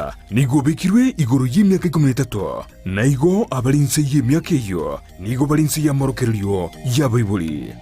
iga nigo obekirwe igoro y'emiaka 13, na igo abare inse y'emiaka eyio nigo bare inse y'amorokererio y'abaibori.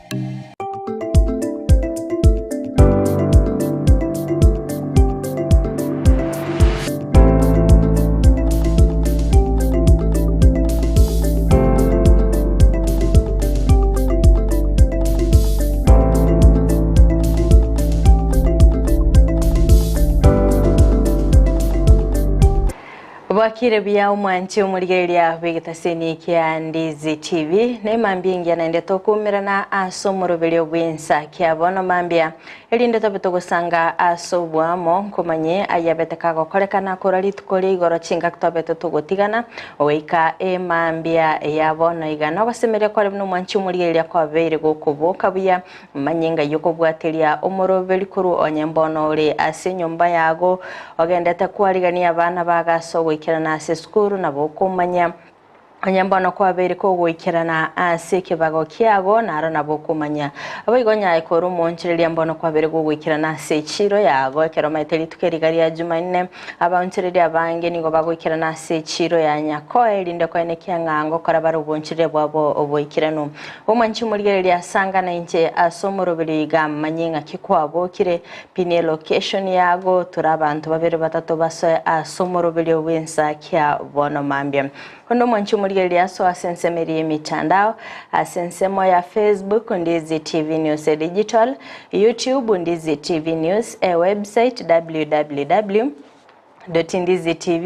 Bwakire buya omwanchi omorigereria bw'egetaseni kia Ndizi TV ne mambia engiya naende tokuumerana ase omoroberio bw'ensa kia bono mambia erinde tobe togosanga ase oboamo nkomanye ayabete kagokorekana korwa rituko ria igoro chingaki tobete togotigana Goika emambia ya bono iga nogosemeria kware buna omwanchi omorigereria kwabeire gokoboka buya, manye ng'ai okobwateria omoroberi korwa onye mbono ore ase enyomba yago, ogendete kwarigania abana bago ase ogoikerana ase esukuru, nabo okomanya onye mbono kwabeire kogoikerana ase ekebago kiago, naro nabo okomanya. Boigo onyaye kore omoonchoreria mbono kwabeire gogoikerana ase echiiro yago, ekero omaete rituko eriga ria Jumanne, Abaonchoreria abange nigo bagoikerana ase echiiro ya Nyakoe, erinde koenekia ng'a ngokora bare obonchoreria bwabo oboikeranu. Omwanchi omorigereria sangana inche ase omoroberio iga manye ng'aki kwabokire, pinie location yago, tura abanto babere batato basoe ase omoroberio bw'ensa kia bono mambia. Onde omwanchi omorigereria asoe ase ensemo eria y'emitandao, ase ensemo ya Facebook, Ndizi TV News Digital, YouTube, Ndizi TV News, e website www ndizitv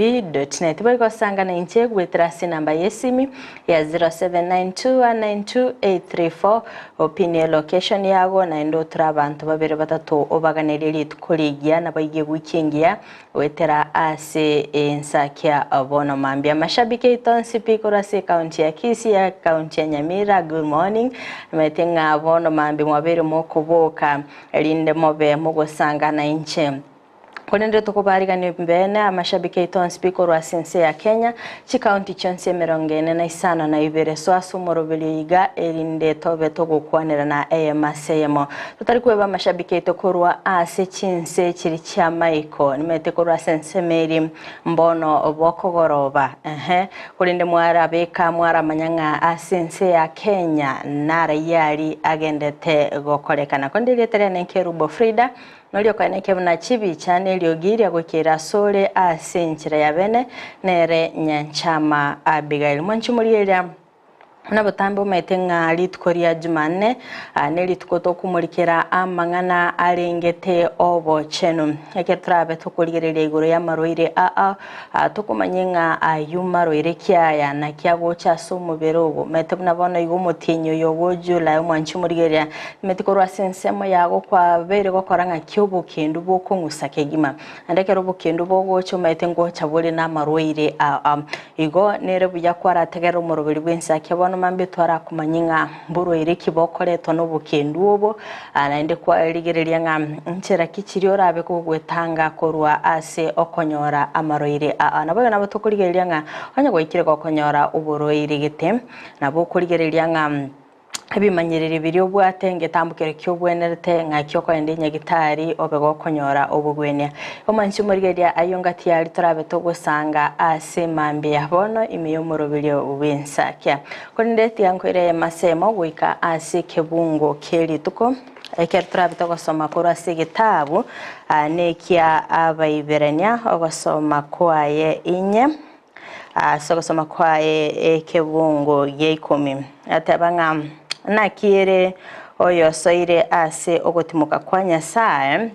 net. Boigo osangane inche goetera ase enamba y'esimi ya 0792192834 opinie location yago naende otore abanto babere batato obaganerie rituko rigiya naboigo ewiki engiya Goetera ase ensakia bono mambia mashabiki aito onsi pi korwa ase ekaunti ya Kisii, ekaunti ya Nyamira, good morning. Nimanyete ng'a bono mambia mwabeire mokoboka erinde mobe mogosangana inche. Korende tokobarigania ebibeene amashabiki aito onsi pi korwa ase ense ya Kenya, chikaunti chionsi emerongo ene na isano na ibere. So ase omoroberio iga erinde tobe togokwanerana eyemo ase eyemo. Totari kweba amashabiki aito korwa ase chinse chiri chi'amaiko, nimanyete korwa ase ensemo eria mbono bokogoroba, ehe, korende mwarabeka mwaramanya ng'a ase ense ya Kenya naraiyo aria agendete gokorekana. Korende erieta riane Nkerubo Frida, noria okoenekia buna chibicha na eriogi riagoikeire asore ase enchera ya bene, nere Nyanchama Abigail. Mwanche morigereria. Buna botambe omanyete ng'a rituko ria Jumanne nerituko tokomorikera amang'ana arengete obochenu. Ekero torabe tokorigereria igoro y'amarwaire aa, tokomanye ng'a ayio marwaire ki aya naki agocha ase omobere ogo. Omanyete buna bono igo omotienyi oyo ogo July omwanchi omorigereria, omanyete korwa ase ensemo yago kwabeire gokora ng'aki obokendu bokong'usa kegima. Naende ekero obokendu bogocha omanyete ngocha bore namarwaire aa. Igo nere buya kwarategerere omoroberi bw'ensakia bono mambia twarakomanyie ng'a mborwaire ki bokoretwa nobokendu obo, naende kwarigereria ng'a nchera ki chiria orabe kogwetanga korwa ase okonyora amarwaire aa. Naboigo nabo tokorigereria ng'a onye gwaikire gokonyora oborwaire gete, nabo okorigereria ng'a Ebimanyereri biria obwate ngetambo keria ki'obwenerete, ng'aki okoenda enyagitari obe gokonyora obogwenia. Omanche omorigereria ayio ngati aria torabe togosanga ase mambia bono ime y'omoroberio bw'ensakia. Korende tiga nkoire eyemo ase eyemo goika ase ekebungo kie rituko ekero torabe togosoma korwa ase egetabu nekia Abaiberania ogosoma kwaye inye. Ase ogosoma kwaye ekebungo gia ikomi, ateba ng'a naki ere oyosoire ase ogotimoka kwa Nyasae,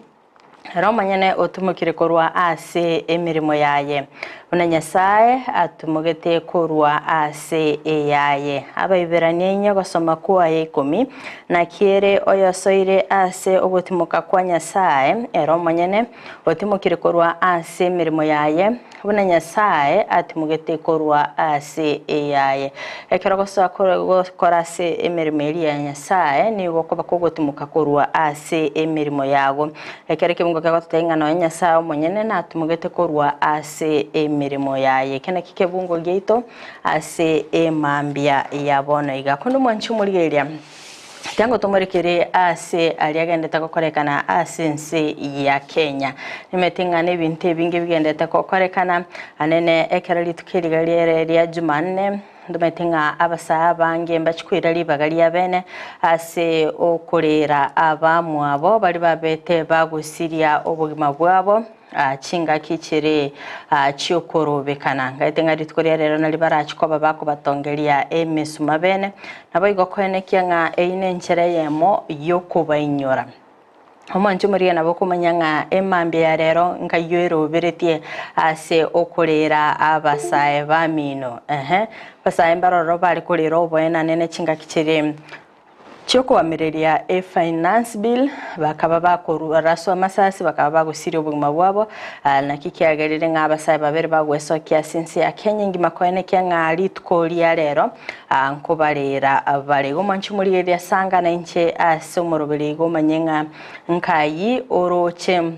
ere omonyene otimokire korwa ase emeremo yaye, buna Nyasae atimogete korwa ase eyaye. Abaiberania inye ogosoma kwaye ikomi, naki ere oyosoire ase ogotimoka kwa Nyasae, ere omonyene otimokire korwa ase emeremo yaye, Buna Nyasae atimogete korwa ase eyaye. Ekero gosoa gokora ase emeremo eria ya Nyasae, nigo okoba kogotimoka korwa ase emeremo yago. Ekero ekebungo kegototebia ng'a nonya Nyasae omonyene natimogete korwa ase emeremo yaye. Eke nakio kebungo giaito ase emambia ya bono iga. Korende omwanchi omorigereria. Tiango tomorekere ase aria agendete gokorekana ase ense ya Kenya. Nimanyete ng'a nebinto ebinge bigendete gokorekana, anene ekero rituko eriga riere ria Jumanne, ndomanyete ng'a abasae abange mbachie koira ribaga ria bene ase okorera abamwabo baria babete bagosiria obogima bwabo. Chingaki chire chi'okorobekana. Ngaete ng'a rituko ria rero nario barache koba bakobatongeria emesuma bene, naboigo koenekia ng'a eyio nenchera eyemo y'okobainyora. Omwancho omorigia nabo okomanya ng'a emambia ya rero nkayio eroberetie ase okorera abasae bamino. Ehe, abasae mbaroro bare korera oboenane ne chingaki chire Chi'okoamereria e Finance Bill, bakaba bakorua raswa amasasi, bakaba bagosiria obogima bwabo. Naki kiagerire ng'a abasae babere bagwesokia ase ense ya Kenya engima koenekia ng'a rituko ria rero nkobarera bare. Igo mwanche morigereria sanga nainche ase omoroberi igo omanye ng'a nkayi oroche.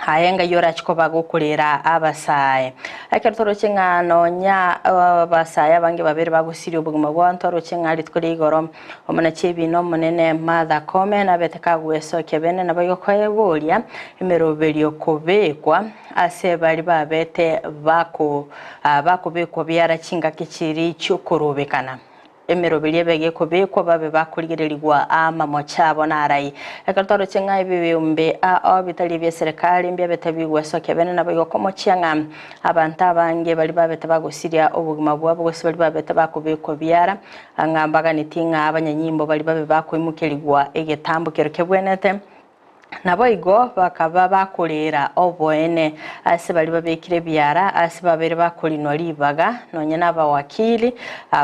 Aye ngai orache koba gokorera abasae. Ekero toroche ng'a nonya abasae abange babere bagosiria obogima bwao, ntoroche ng'a rituko ria igoro omonachi ebiina omonene Martha Koome nabete kagwesokia bene naboigo koeboria emeroberio kobekwa ase baria babete bako bakobekwa biara chingaki chiria chiokorobekana. Emeroberio ebe gekobekwa babe bakorigererigwa amamocha abo narai. Ekero twaroche ng'a ebiombe ao bitari ebia eserekari mbiabete bigwesokia bene naboigo komochia ng'a abanto abange baria babete bagosiria obogima bwabo gose baria babete bakobekwa biara ng'a mbaganeti ng'a abanyanyimbo baria babe bakoimokerigwa egetambo kero kebwenete. Naboigo bakaba bakoreera oboene ase baria babekire ebiara, ase babere bakorinwa ribaga, nonya nabawakili,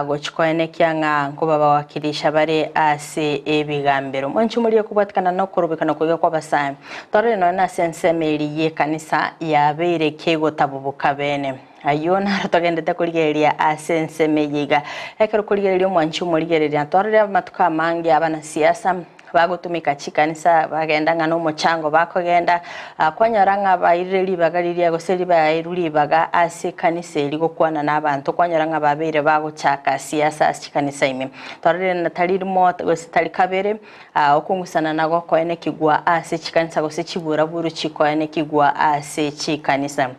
gochia koenekia ng'a nkobabawakilisha bare ase ebigambero. Mwanche morie kobwatikana nokorobekana koiga kw'abasae. Torore nonya nase ensemo eria y'ekanisa yabeire kegotaboboka bene. Ayio naro togendete korigereria ase ensemo eye iga. Ekero korigereria omwanchi omorigereria, torore amatuko amange abanasiasa, Bagotumeka chikanisa bagenda ng'a nomochango bakogenda, kwanyora ng'a bairire ribaga riria gose ribairwe ribaga ase ekanisa eria gokwana na abanto, kwanyora ng'a babeire bagochaka siasa ase chikanisa ime. Twarorire na tari rimo gose tari kabere, okong'usana nagokoenekigwa ase chikanisa gose chiburaburu chikoenekigwa ase chikanisa.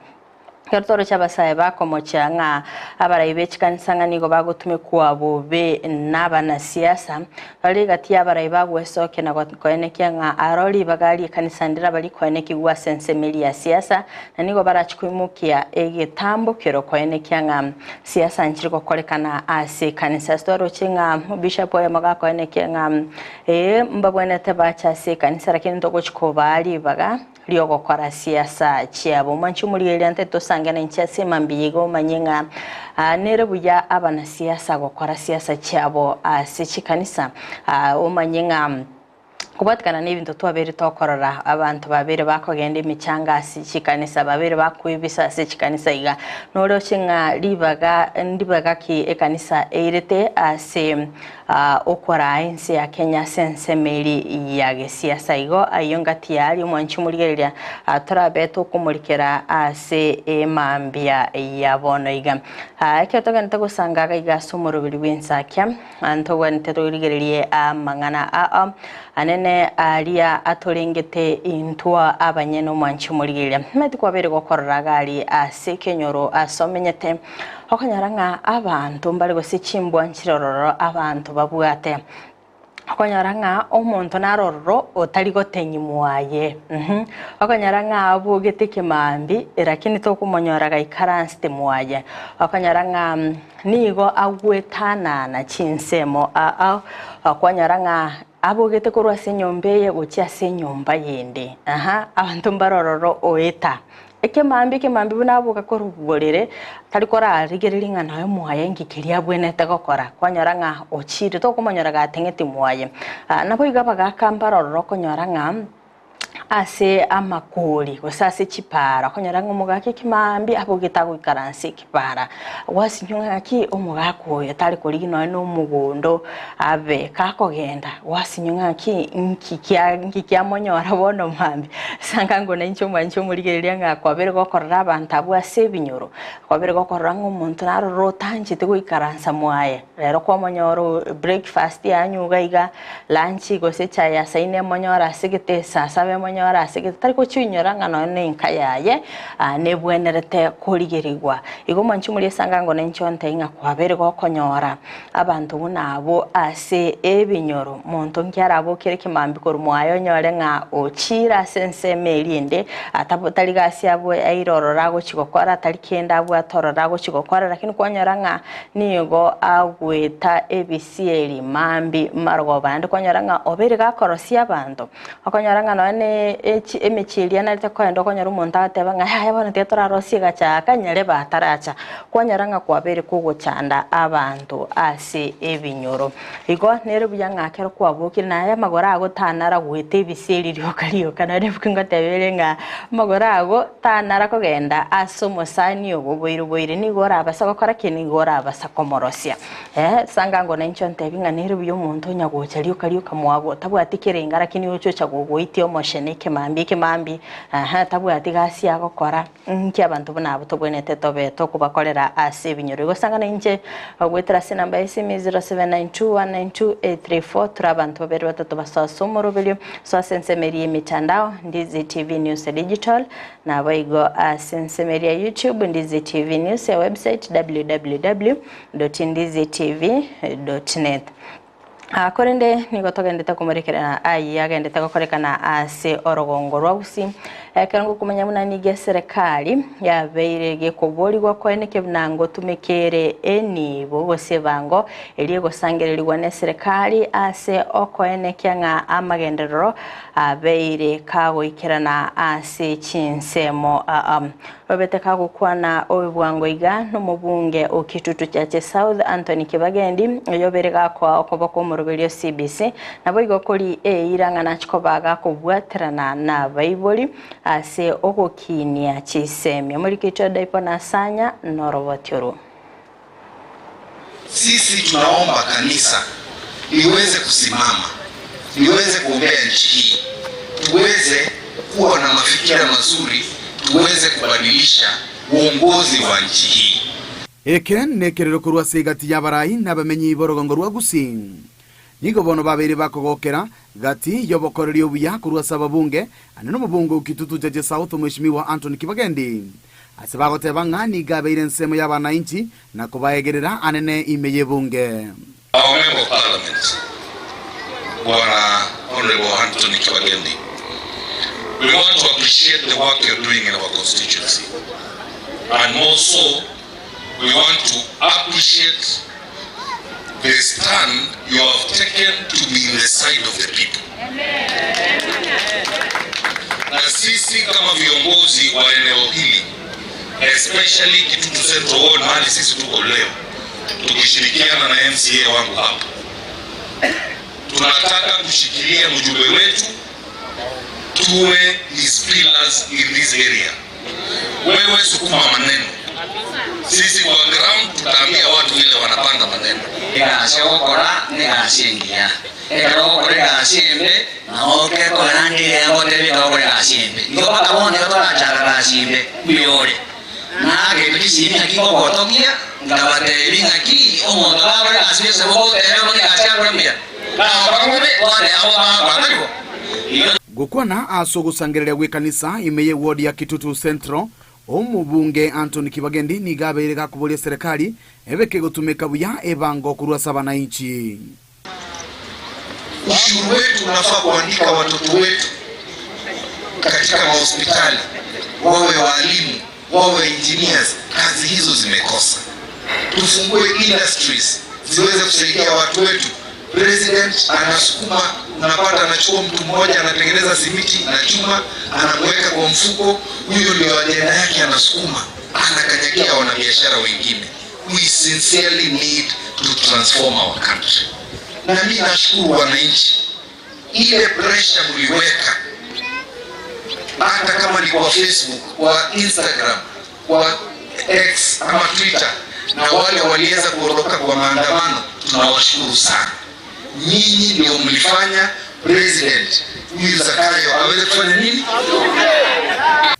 Ekero toroche abasae bakomochia ng'a abarai be chikanisa ng'a nigo bagotumekwa bobe nabanasiasa, bare egati y'abarai bagwesokia na koenekia ng'a aro ribaga ri'ekanisa ndiraba rikoenekigwa ase ensemo eria ya siasa, na nigo barache koimokia egetambo kero koenekia ng'a siasa nchiri gokorekana ase ekanisa. Ase twaroche ng'a bishop oyomo gakoenekia ng'a ee mbabwenerete bache ase ekanisa lakini ntogochi kobaa ribaga ri'ogokora siasa chiabo. Mwanche omorigereria nte tosange nainche ase mambia iga omanye ng'a nere buya abanasiasa gokora siasa chiabo ase chikanisa omanye ng'a kobwatikana nebinto twabeire tokorora abanto babeire bakogenda emechanga ase chikanisa babeire bakoebisa ase chikanisa iga noroche ng'a ribaga ndibaga ki ekanisa eirete ase Okoraa ense ya Kenya ase ensemo eria ya gesiasa. Igo ayio ngati yaria omwanchi omorigereria torabe tokomorikera ase emambia ya bono iga. Ekero togenderete gosanga iga iga ase omoroberi bw'ensakia, ntogwenerete torigererie amang'ana ao anene aria atorengete intwe abanyene omwanchi omorigereria. Omanyete kwabeire gokorora iga aria ase ekenyoro ase omenyete. Okonyora ng'a abanto mbare gose chimbwa nchire ororo abanto babwate. Okonyora ng'a omonto nare ororo otari goteng'i mwaye mh, okonyora ng'a abogete ekemambi lakini tokomonyora gaikaransete mwaye. Okonyora ng'a nigo agwetanana chinsemo ao ao, okwanyora ng'a abogete korwa ase enyomba eye gochia ase enyomba yende aha, abanto mbare ororo oeta. Ekemambia ekemambia buna aboka korwa borere, tari korarigereria ng'a nonya mwaye inki keria abwenerete gokora, kwanyora ng'a ochire tokomonyora gateng'eti mwaye. Naboigo abagaaka mbare ororo okonyora ng'a Ase amakori, gose ase chipaara, okonyora ng'a omogaka ekemaambia abogete agoikaransa ekepaara, gwasinywa ng'a gaki omogaka oyo tari korigia nonya na omogondo abe kakogenda, gwasinywa ng'a gaki nki kia nki kiamonyora bono mambia. Ase ango nainche omwanchi omorigereria ng'a kwabeire gokorora abanto abwo ase ebinyoro, kwabeire gokorora ng'a omonto naroro otanchete goikaransa mwaye, rero kwamonyora oo breakfast yanywa iga iga. Lunch gose echae ya saa ine emonyore ase gete, saa saba emonyore ase gete, tari gochiinyora ng'a nonya na enka yaye nebwenerete korigerigwa. Igo mwanche morie esangango na inche ontebie ng'a kwabeire gokonyora abanto buna abwo ase ebinyoro, monto nki arabokere ekemambia korwa mwaye onyore ng'a ochiire ase ensemo eria ende, tari gasi abwo aire ororo agochia gokora, tari kende abwate ororo agochia gokora, lakini kwanyora ng'a nigo agweta ebisi. Sieri, mambi, marogoba, naende kwanyora ng'a obeire gakorosia abanto, okonyora ng'a nonya ne echi emechie eria narete koenda okonyora omonto agateba ng'a yaya bono tiga torarosie egacha aka nyarebe ataracha, kwanyora ng'a kwabeire kogochanda abanto ase ebinyoro. Igo nere buya ng'a ekero kwabokire naye amagoro ago tanara goeta ebisieri rioka rioka nonye ebuku ngoteba ere ng'a amagoro ago tanara kogenda ase omosani ogo oboire oboire nigo orabasa gokora ki? Nigo orabasa komorosia. Ee, sangango nainche ontebi ng'a nere buya omonto onya gocha rioka rioka mwago, tabwati kerenga lakini oche ocha gogoitia omoshene ekemambia ekemambi, aha, tabwati gasi agokora, nki abanto buna abwo tobwenerete tobe tokobakorera ase ebinyoro. Igo sanga nainche goetera ase enamba ya esimi 0792192834 tore abanto babere batato basoa ase omoroberio, soa ase ensemo eria y'emitandao, Ndizi TV News Digital, Naboigo ase ensemo eria YouTube, Ndizi TV News, ya website www dot ndizi tv dot net. Ah, korende nigo togendete komorekerana ayio agendete gokorekana ase orogongo rwa Gusii. Ekero ngokomanya buna nigo eserekari yabeire gekoborigwa koeneke buna ngotumekere enibo gose ebango eria egosangererigwa neserekari ase okoenekia ng'a amagenderero abeire kagoikerana ase chinsemo aa. Robete kagokwana obe bwango iga nomobunge o Kitutu Chache South Anthony Kibagendi oyobeire gakoa okoboko omoroberio CBC naboigo kori eira ng'a nachi koba gakobwaterana nabaibori ase ogokinia chisemi. Omorikito Daipo Nasanya noroboti orwo. Sisi tunaomba kanisa liweze kusimama, liweze kuombea nchi hii, tuweze kuwa na mafikira mazuri, tuweze kubadilisha uongozi wa nchi hii. Eke nekerero korwa ase egati y'abarai na abamenyi b'orogongo rwa Gusii. Nigo bono babeire bakogokera gati y'obokoreri obuya korwa ase ababunge, ande nomobunge o Kitutu Chache South Omweshimiwa Anthony Kibagendi. Ase bagoteba ng'a nigo abeire ensemo y'abanainchi na kobaegerera anene ime y'ebunge. Our Member of Parliament, Bwana Honourable Anthony Kibagendi, we want to appreciate the work you're doing in our constituency and more so we want to appreciate the stand you have taken to be in the side of the people. Na sisi kama viongozi wa eneo hili especially Kitutu Central Ward mahali sisi tuko leo, tukishirikiana na MCA wangu hapa, tunataka kushikilia mjumbe wetu tuwe his pillars in this area. Wewe sukuma maneno, sisi kwa ground tutaambia watu vile wanapanga maneno. Egasi ogokora negasi engiya, ekero ogokora egasi embe, nao okekora naende eria ngotebia ekero ogokora egasi embe. Igo mpaka bono nigo torachaka gasi embe, mbuya ore. Nagete chisimi naki ngogotogia, nkabatebia ng'aki omonto gakora egasi gose gogoteba buna egasi akore mbuya, gagokora bobe, gwateba bobe agakora, tari bo? Igo. Gokwana ase ogosangereria gw'ekanisa ime y'eward ya Kitutu Central, omobunge Anthony Kibagendi nigo abeire gakoboria eserekari ebeke gotumeka buya ebango korwa ase abanainchi. Ushuru wetu unafaa kuandika watoto wetu katika mahospitali, wawe waalimu, wawe engineers. Kazi hizo zimekosa. Tufungue industries ziweze kusaidia watu wetu. President anasukuma, unapata anachukua mtu mmoja anatengeneza simiti na chuma, anamweka kwa mfuko, huyo ndio ajenda yake, anasukuma, anakanyagia wanabiashara wengine. We sincerely need to transform our country. Na mimi nashukuru wananchi, ile pressure mliweka Hata kama ni kwa Facebook, kwa Instagram, kwa X ama Twitter, na wale waliweza kuondoka kwa maandamano, tunawashukuru sana. Nyinyi ndio mlifanya president huyu Zakayo aweze kufanya nini?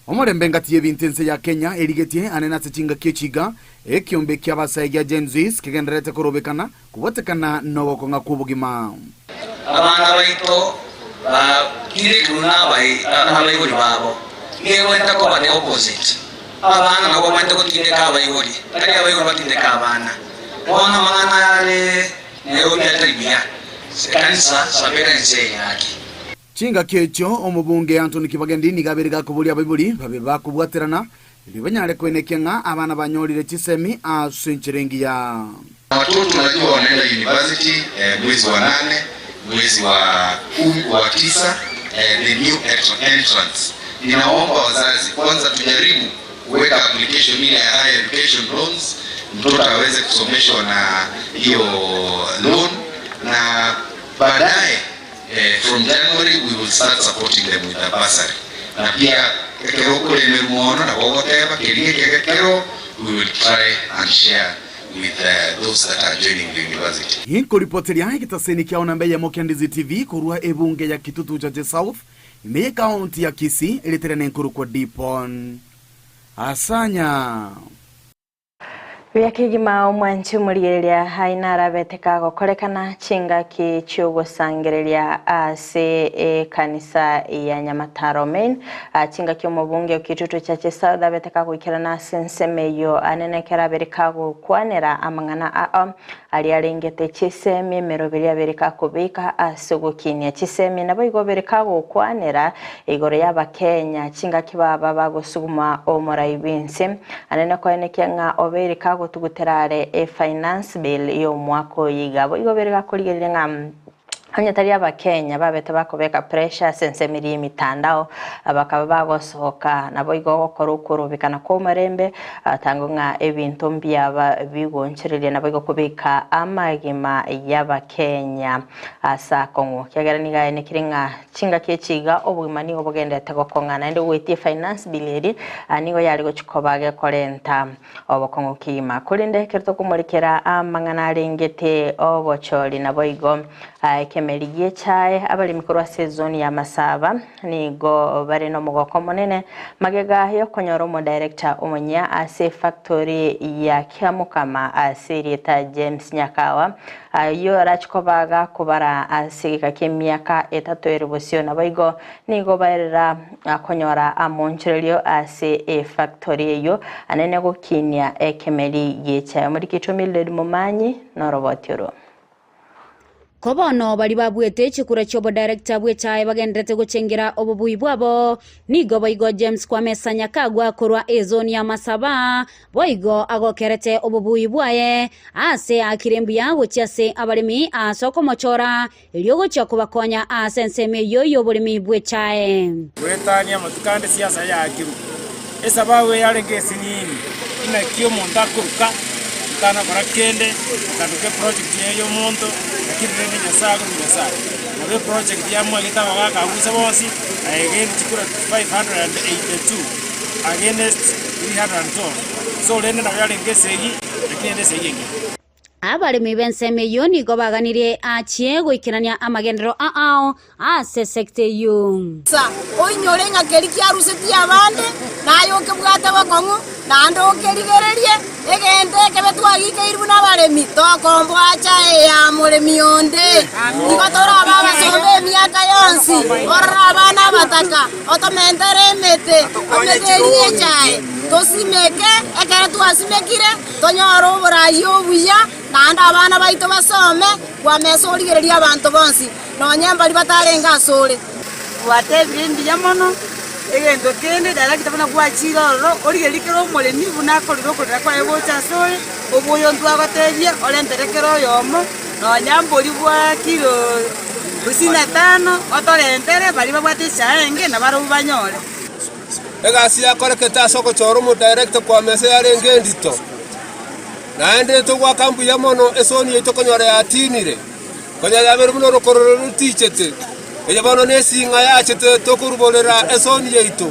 Omorembe ngati y'ebinto ense ya Kenya erigetie anene ase chingaki echiga, ekiombe ki'abasae gia Gen Zs kegendererete korobekana kobwatekana nogokong'a kw'obogima. Abana baito bakire nabaibori babo, nigo egwenerete koba the opposite. Abana nabwo bagwenerete gotindeka abaibori, tari abaibori batindeke abana. Bono amang'ana aya are Nairobi atari buya, ekanisa sabera ense eye gaki. Chingaki echio omobunge Anthony Kibagendi nigo abeire gakoboria abaibori babe bakobwaterana erio banyare koenekia ng'a abana banyorire chisemi ase enchera engiya. Watoto unajua wanaenda university mwezi wa nane, mwezi wa kumi, wa tisa, the new entrants. Ninaomba wazazi kwanza tujaribu kuweka application ile ya higher education loans, mtoto aweze kusomeshwa na hiyo loan, na baadaye from January we will start supporting them with the bursary. Na pia ekero okoremerwa mono nabo ogoteba keria ekege kero we will try and share with those that are joining the university. Inkoripoteria egetaseni kiao namba eyemo kia Ndizi TV korwa ebunge ya Kitutu Chache South ime y'ekaunti ya Kisii eritere nenkorokwa Dipon Asanya. Buya kegima omwanchi omorigereria ai narabete kagokorekana chingaki chiogosangereria ase ekanisa ya Nyamataro Main. Chingaki omobunge o Kitutu Chache South abete kagoikerana ase ensemo eyio anene ekero abere kagokwanera amang'ana ao Aria arengete chisemi emeroberi abere kakobeka ase ogokinia chisemi, naboigo obere kagokwanera igoro y'Abakenya chingaki baba bagosuguma omorai bw'ense. Anene koenekia ng'a obeire kagotugutera are efinance bill y'omwaka oyo iga. Boigo obere gakorigereria ng'a onye tari Abakenya babete bakobeka pressure ase ensemo eria y'emitandao bakaba bagosoka naboigo gokora okorobekana kw'omorembe tango ng'a ebinto mbiaba bigonchereria naboigo kobeka amagima y'Abakenya ase akong'u. Ekiagera nigo aenekire ng'a chingaki echi iga obogima nigo bogenderete gokong'a naende goetia efinance bill eria nigo yare gochia koba gekorenta Obokong'u kegima. Korende ekero tokomorekera amang'ana arengete obochori naboigo ekemeri gi'echae, abaremi korwa ase ezoni ya Masaba nigo bare nomogoko omonene magega yokonyora omodirector omonyia ase efactory ya Kiamokama ase erieta James Nyakawa ayio arache koba gakobara ase egeka ki'emiaka etato ere bosio naboigo Nigo baerera konyora amonchorerio ase efactory eyio anene gokinia ekemeri gi'echae. Omorikitwa Mildred Momanyi noroboti orwo. Ko bono baria babuete chikura chi'obodirector bw'echae bagenderete gochengera obobui bwabo, nigo boigo James Kwamesa Nyakagwa korwa ezoni ya Masaba Boigo agokerete obobui bwaye aase aakire mbuya gochia ase abaremi aase okomochora, erio ogochia kobakonya aase ensemo eyio y'oboremi bw'echae. Goetania amatuko ande siasa yaakirwe. Esababu eyarenge esinini, inaki omonto akoruka, otanakora kende, akanduka eproject eye y'omonto, lakini rende Nyasaye akorwa Nyasaye. Nabo eproject yamwagete abagaka abwo inse bonsi, aye again chikura 582 against 312. So rende nabo yarenge esegi, lakini ende esegi engiya. Abaremi b'ensemo eyio nigo baganirie achie goikerania amagenderero ao ase esekta eyio. Asa, oinyore ng'a keria kiarusetie abande, naye okebwate bokong'u, naende okerigererie, egento ekebe twagikeirwe buna abaremi, tokomboacha eya moremi onde. Igo torabe abasomba emiaka yonsi, orore abana abataka, otomentere emete, emete eria echae, tosimeke, ekero twasimekire, Tonyore oboraai obuya, naende abana baito basome, kwamesa origererie abanto bonsi, nonya mbaria batarenge asore. Gwatebire mbuya mono, egento kende director buna gwachire ororo, origererie kera omoremi buna akorire okorera kwaye gocha asore, oboyo ntwagotebie orentere kera oyomo, nonya mbori bwa kilo hamsini na tano, otorentere baria babwate echae enge nabarobwo banyore. Egasi yakorekete ase ogochora omodirector kwamesa yarenge endito, naende togoaka mbuya mono esoni yaito konyora yatinire, konya yabeire buna orokororo rotichete. Eye bono nesing'a yachete tokoruborera esoni yaito.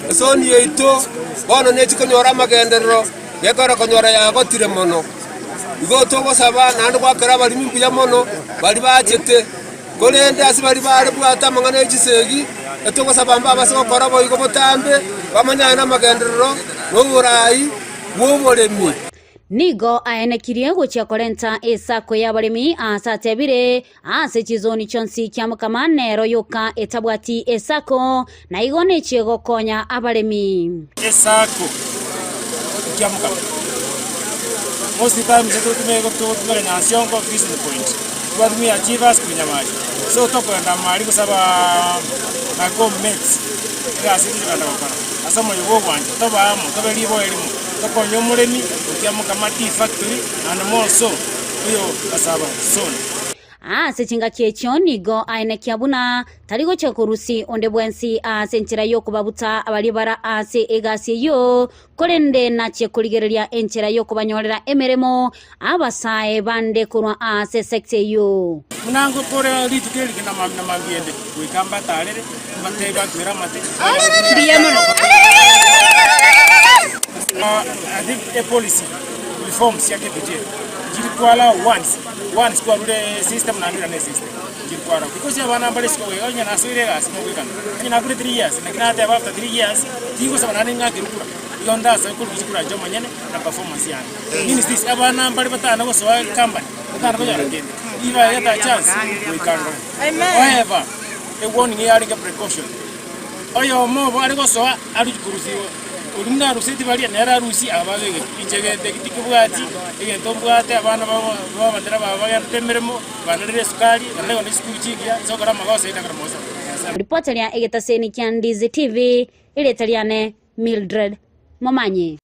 Esoni yaito bono nechi konyora amagenderero gekogera konyora yagotire mono. Igo togosaba naende goakera abaremi mbuya mono baria bachete, korende ase baria bare bwate amang'ana e chisegi, etogosaba mbabase gokora boigo botambe, bamanyane namagenderero na oboraai bw'oboremi. Nigo aenekirie gochia korenta esako y'abaremi aase atebire, Ase chizoni chionsi kiamokama nero yoka etabwati esako, na igo nechie gokonya abaremi. Esako kiamokama. Most times etotumia togotumia Nyansiongo fishing point, twatumia Achievers korwa Nyamache. So tokogenda amari gosaba my com mates egasi eye tochokogenda gokora ase omoyo bwa ogwancha tobe amo tobe riboyo erimo tokonye omoremi okiamokama tea factory and more so oyo Masaba zone. Ase chingaki echio nigo aenekia buna tari gochia korusia onde bwensi ase enchera y'okobabuta abaria bare ase egasi eyio, korende nachie korigereria enchera y'okobanyorera emeremo abasae bande korwa ase esekta eyio. Buna ngokora rituko eri na mambia na mambia ende, goika mbatarere, mbatebie bankwere amate. Mbuya mono. I think a policy reforms cia KPJ chiri kwala once once kwarure system naende oirane system chiri kwara because abana mbare isiko goika onye nasoire egasi mogoikana onye nakure 3 years naki nateba after 3 years tigosaba naende ng'akerwe kura igo ndasabe korwa chikura inche omonyene na performance yane means this abana mbare batana gosoa ecompany batana konyora kende if I get a chance goika ndore however e warning yarenge precaution oyomo obo are gosoa aruchi korusiwa. Oria buna aruseti baria, nere arusie aba babegete. Inche gento eki tikebwati, egento mbwate, abana b'abatera babo bagenderete emeremo, banarire esukari, banarire kogenda chisukuru chingiya, nse gokora amagoso, inde akore amagoso aya Nyasae. Ripoti ria egetaseni kia Ndizi TV, erieta riane Mildred Momanyi.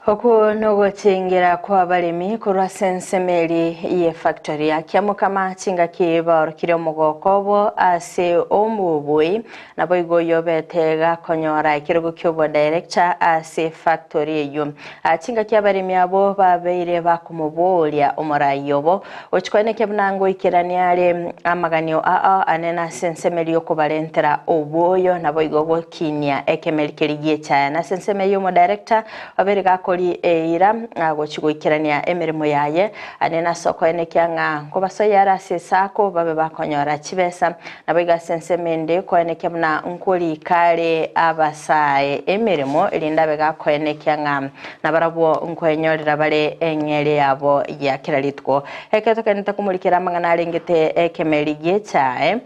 Okwo nogochengera kw'abaremi korwa ase ensemo eria y'efactory ya Kiamokama chingaki baorokire omogoko obo ase omobui naboigo oyobete gakonyora ekerogo ki'obodirector ase efactory eyio. Chingaki abaremi abwo babeire bakomoboria omorai obo gochia koenekia buna ngoikerania are amaganio ao anene ase ensemo eria y'okobarentera obwoyo naboigo gokinia ekemeri keria gi'echaya. Na ase ensemo eyio omodirector obeire gakori eira gochia goikerania emeremo yaye anene ase okoenekia ng'a nkobasoyia are ase esako babe bakonyora chibesa. Naboigo ase ensemo ende koenekia buna nkorika are abasae emeremo erinde abe gakoenekia ng'a nabarabwo nkoenyorera bare eng'eria yabo ya kera rituko. Ekero togenderete komorikera amang'ana arengete ekemeri gi'echae,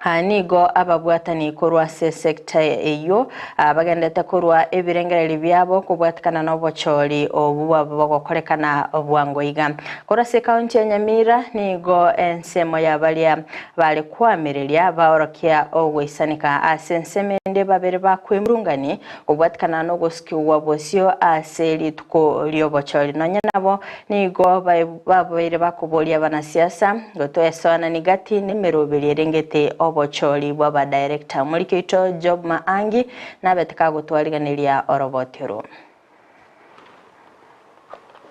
Aa nigo ababwatani korwa ase esecta eyio bagenderete korwa ebirengererio biabo kobwatekana nobochori obwo bwabo bogokorekana bwango iga. Korwa ase ekaunti ya Nyamira nigo ensemo ya baria bare koamereria baorokia ogoisanika ase ensemo ende babere bakwemurungani kobwatekana nogosukigwa bosio ase rituko riobochori. Nonya nabo Nigo babeire bakoboria abanasiasa, Gotoesoanani gati nemeroberi erengete obochori bw'abadirector. Omoriki oito Job Maangi nabete kagotwariganeria oroboti oro.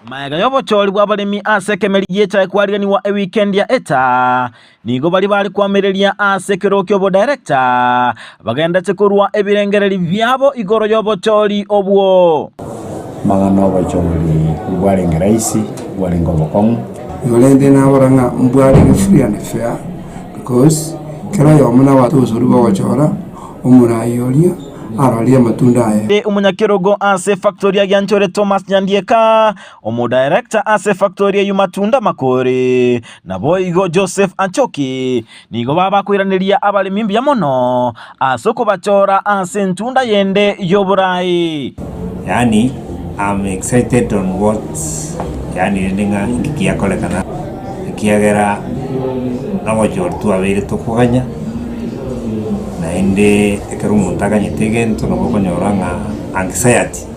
Magega y'obochori bw'abaremi ase ekemeri gi'echae kwariganigwa ewikendi ya eta, nigo baria bare koamereria ase ekerogo ki'obodirector bagenderete korua ebirengererio biabo igoro y'obochori obwo. Amang'ana 'obochori mbwarenge rahisi, mbwarenge obokong'u. Igo rende nabora ng'a mbwarenge free and fair because kera oyomo nabwate obosori bwa ogochora omorai oria arorie amatunda aye. Omonyakerogo ase efactori ya Gianchore Thomas Nyandieka, Omodirector ase efactori eyio Matunda Makori, Naboigo Joseph Achoki nigo babakoiraneria abaremi mbuya mono ase okobachora ase entunda yende y'oborai. Yaani I'm excited on what yaani rende ng'a inki giakorekana ekiagera nogochora twabeire tokoganya, naende ekero omonto aganyete egento nabo okonyora ng'a anxiety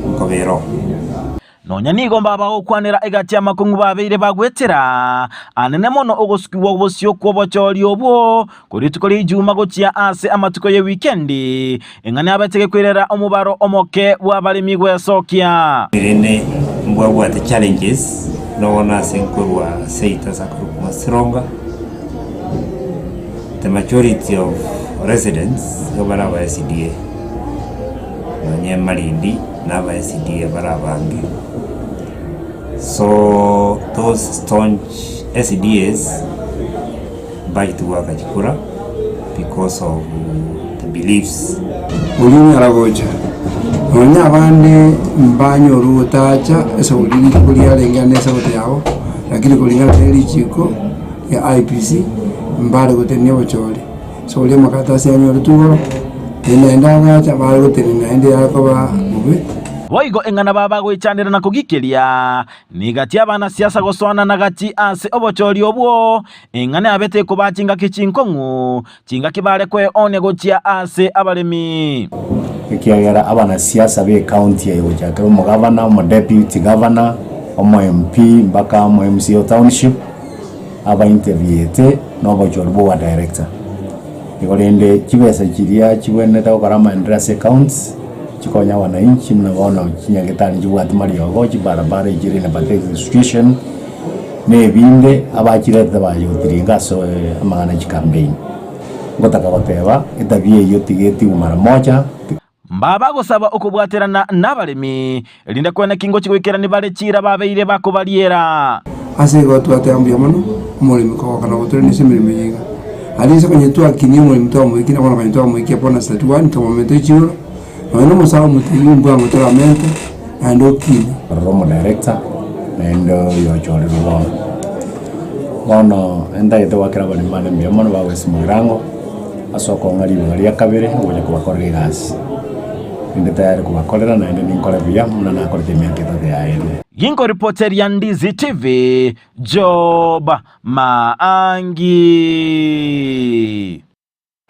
nkoba ero. Nonya nigo mbabagokwanera egati y'amakong'u babeire bagwetera anene mono ogosukigwa bosio kw'obochori obwo korwa rituko ri'Ijuma gochia ase amatuko y'ewikendi, eng'ana yabete gekoirera omobaro omoke bw'abaremi gwesokia. Rende mbwabwate challenges nobono ase nkorwa seito ase akorokwa Masironga. The majority of residents nigo bare aba SDA, nonye Malindi na aba SDA bare abange. So those staunch SDAs mbachete goaka chikura because of the beliefs. Oria onyara gocha, nonya abande mbanyore ogotacha esaburi rituko riarenge ne esabato yabo, lakini koringana ne richiko ria IEBC mbare gotenenia obochori. Ase oria amakaratasi anyoretwe igoro, naende naende agacha bare gotenenia naende yakoba bobe. Boigo eng'ana babagoichanera na kogikeria, nigati abanasiasa gosoanana gati ase obochori obwo, eng'ana yabete ekobaa chingaki chinkong'u, chingaki bare kweoonia gochia ase abaremi. Ekiagera abanasiasa b'ecounty eye gochakera omogavana, omodeputy governor, omo MP mpaka omo MCA o township, aba interviewete na obochori bwa oba director. Igo rende chibesa chiria chibwenerete gokora amaendeleo ase ecounty, chikonya abananchi buna bono chinyagetari nchibwati mariogo, chibarabara echire in a pathetic situation, na ebinde abachiretete bayotiringa ase amang'ana ya chicampaign. Ngotaka goteba, etabia eyio tiga etigwe mara moja. Mbaba gosaba okobwaterana nabaremi, erinde kwene ki ngochia goikerania bare chiira babeire bakobariera. Ase igo twateba mbuya mono omoremi kogoka na gotorenia ase emeremo eye iga. Aria ase konya twakinia omoremi twamoikia na bono konya twamoikia bonus 31 twamomenta echigoro, nonya na omosae omotebi mbwango toramente naende okine. Ororo omodirector naende oyochorirwe bono. Bono entagete goakera abaremi bane mbuya mono bagoesia mogirango. Ase okong'a ribaga ria kabere ngocha kobakorera egasi. Ninde tayari kobakorera naende ninkore buya buna nakorete emiaka etato yaerire. Ginkoripoteria Ndizi TV, Job Maangi.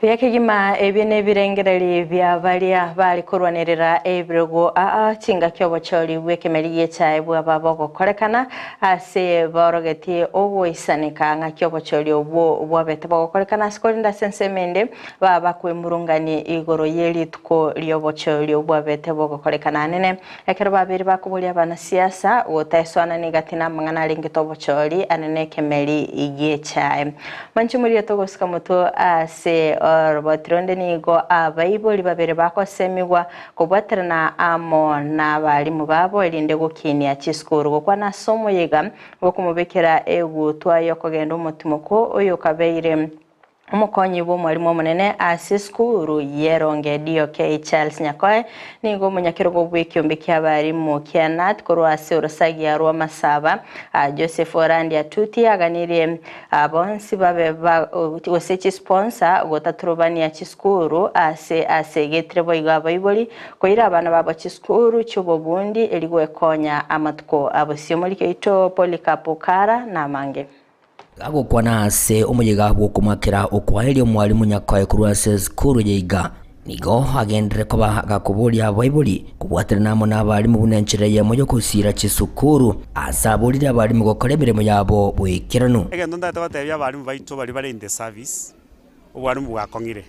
Buya kegima ebi nebirengereri bia baria bare korwanerera ebirogo aa chingaki obochori bw'ekemeri gi'echae bwaba bogokorekana Ase baorogetie ogoisaneka ng'aki obochori obwo bwabete bogokorekana ase korende ase ensemo ende baba bakwemurungania igoro ye rituko ri'obochori obwabete bogokorekana anene. Ekero babeire bakoboria abanasiasa gotaesoanania gati namang'ana arengete obochori anene ekemeri gi'echae. Manche moria togosika motwe ase oroboti ronde nigo abaibori babere bagosemigwa Kobwaterana amo nabarimu babo erinde gokinia chisukuru. Gokwana ase omoyega bw'okomobekera egutwa y'okogenda omotimoko oyokabeire omokonyi bw'omwalimu omonene ase esukuru y'eronge DOK Charles Nyakoe nigo omonyakerogo bw'ekiombe ki'abarimu kia KNUT korwa ase orosagia rw'amasaba Joseph Orandi Atuti aganirie Bonsi babe ba gose chisponsor gotaturubania chisukuru ase ase egetire boigo abaibori koira abana babo chisukuru chi'obobundi eri gwekonya amatuko abosio. Omoriki oito Polycarp Okara namange. Gagokwana ase omoyega bw'okomoakera okwaeria omwalimu Nyakoe korwa ase esukuru ya Iga, Nigo agenderere koba gakoboria abaibori kobwaterana amo nabarimu buna enchera eyemo y'ogosiira chisukuru, ase aborire abarimu gokora emeremo yabo boikeranu. Egento ntagete gotebia abarimu baito baria bare in the service, obwarimu bwakong'ire.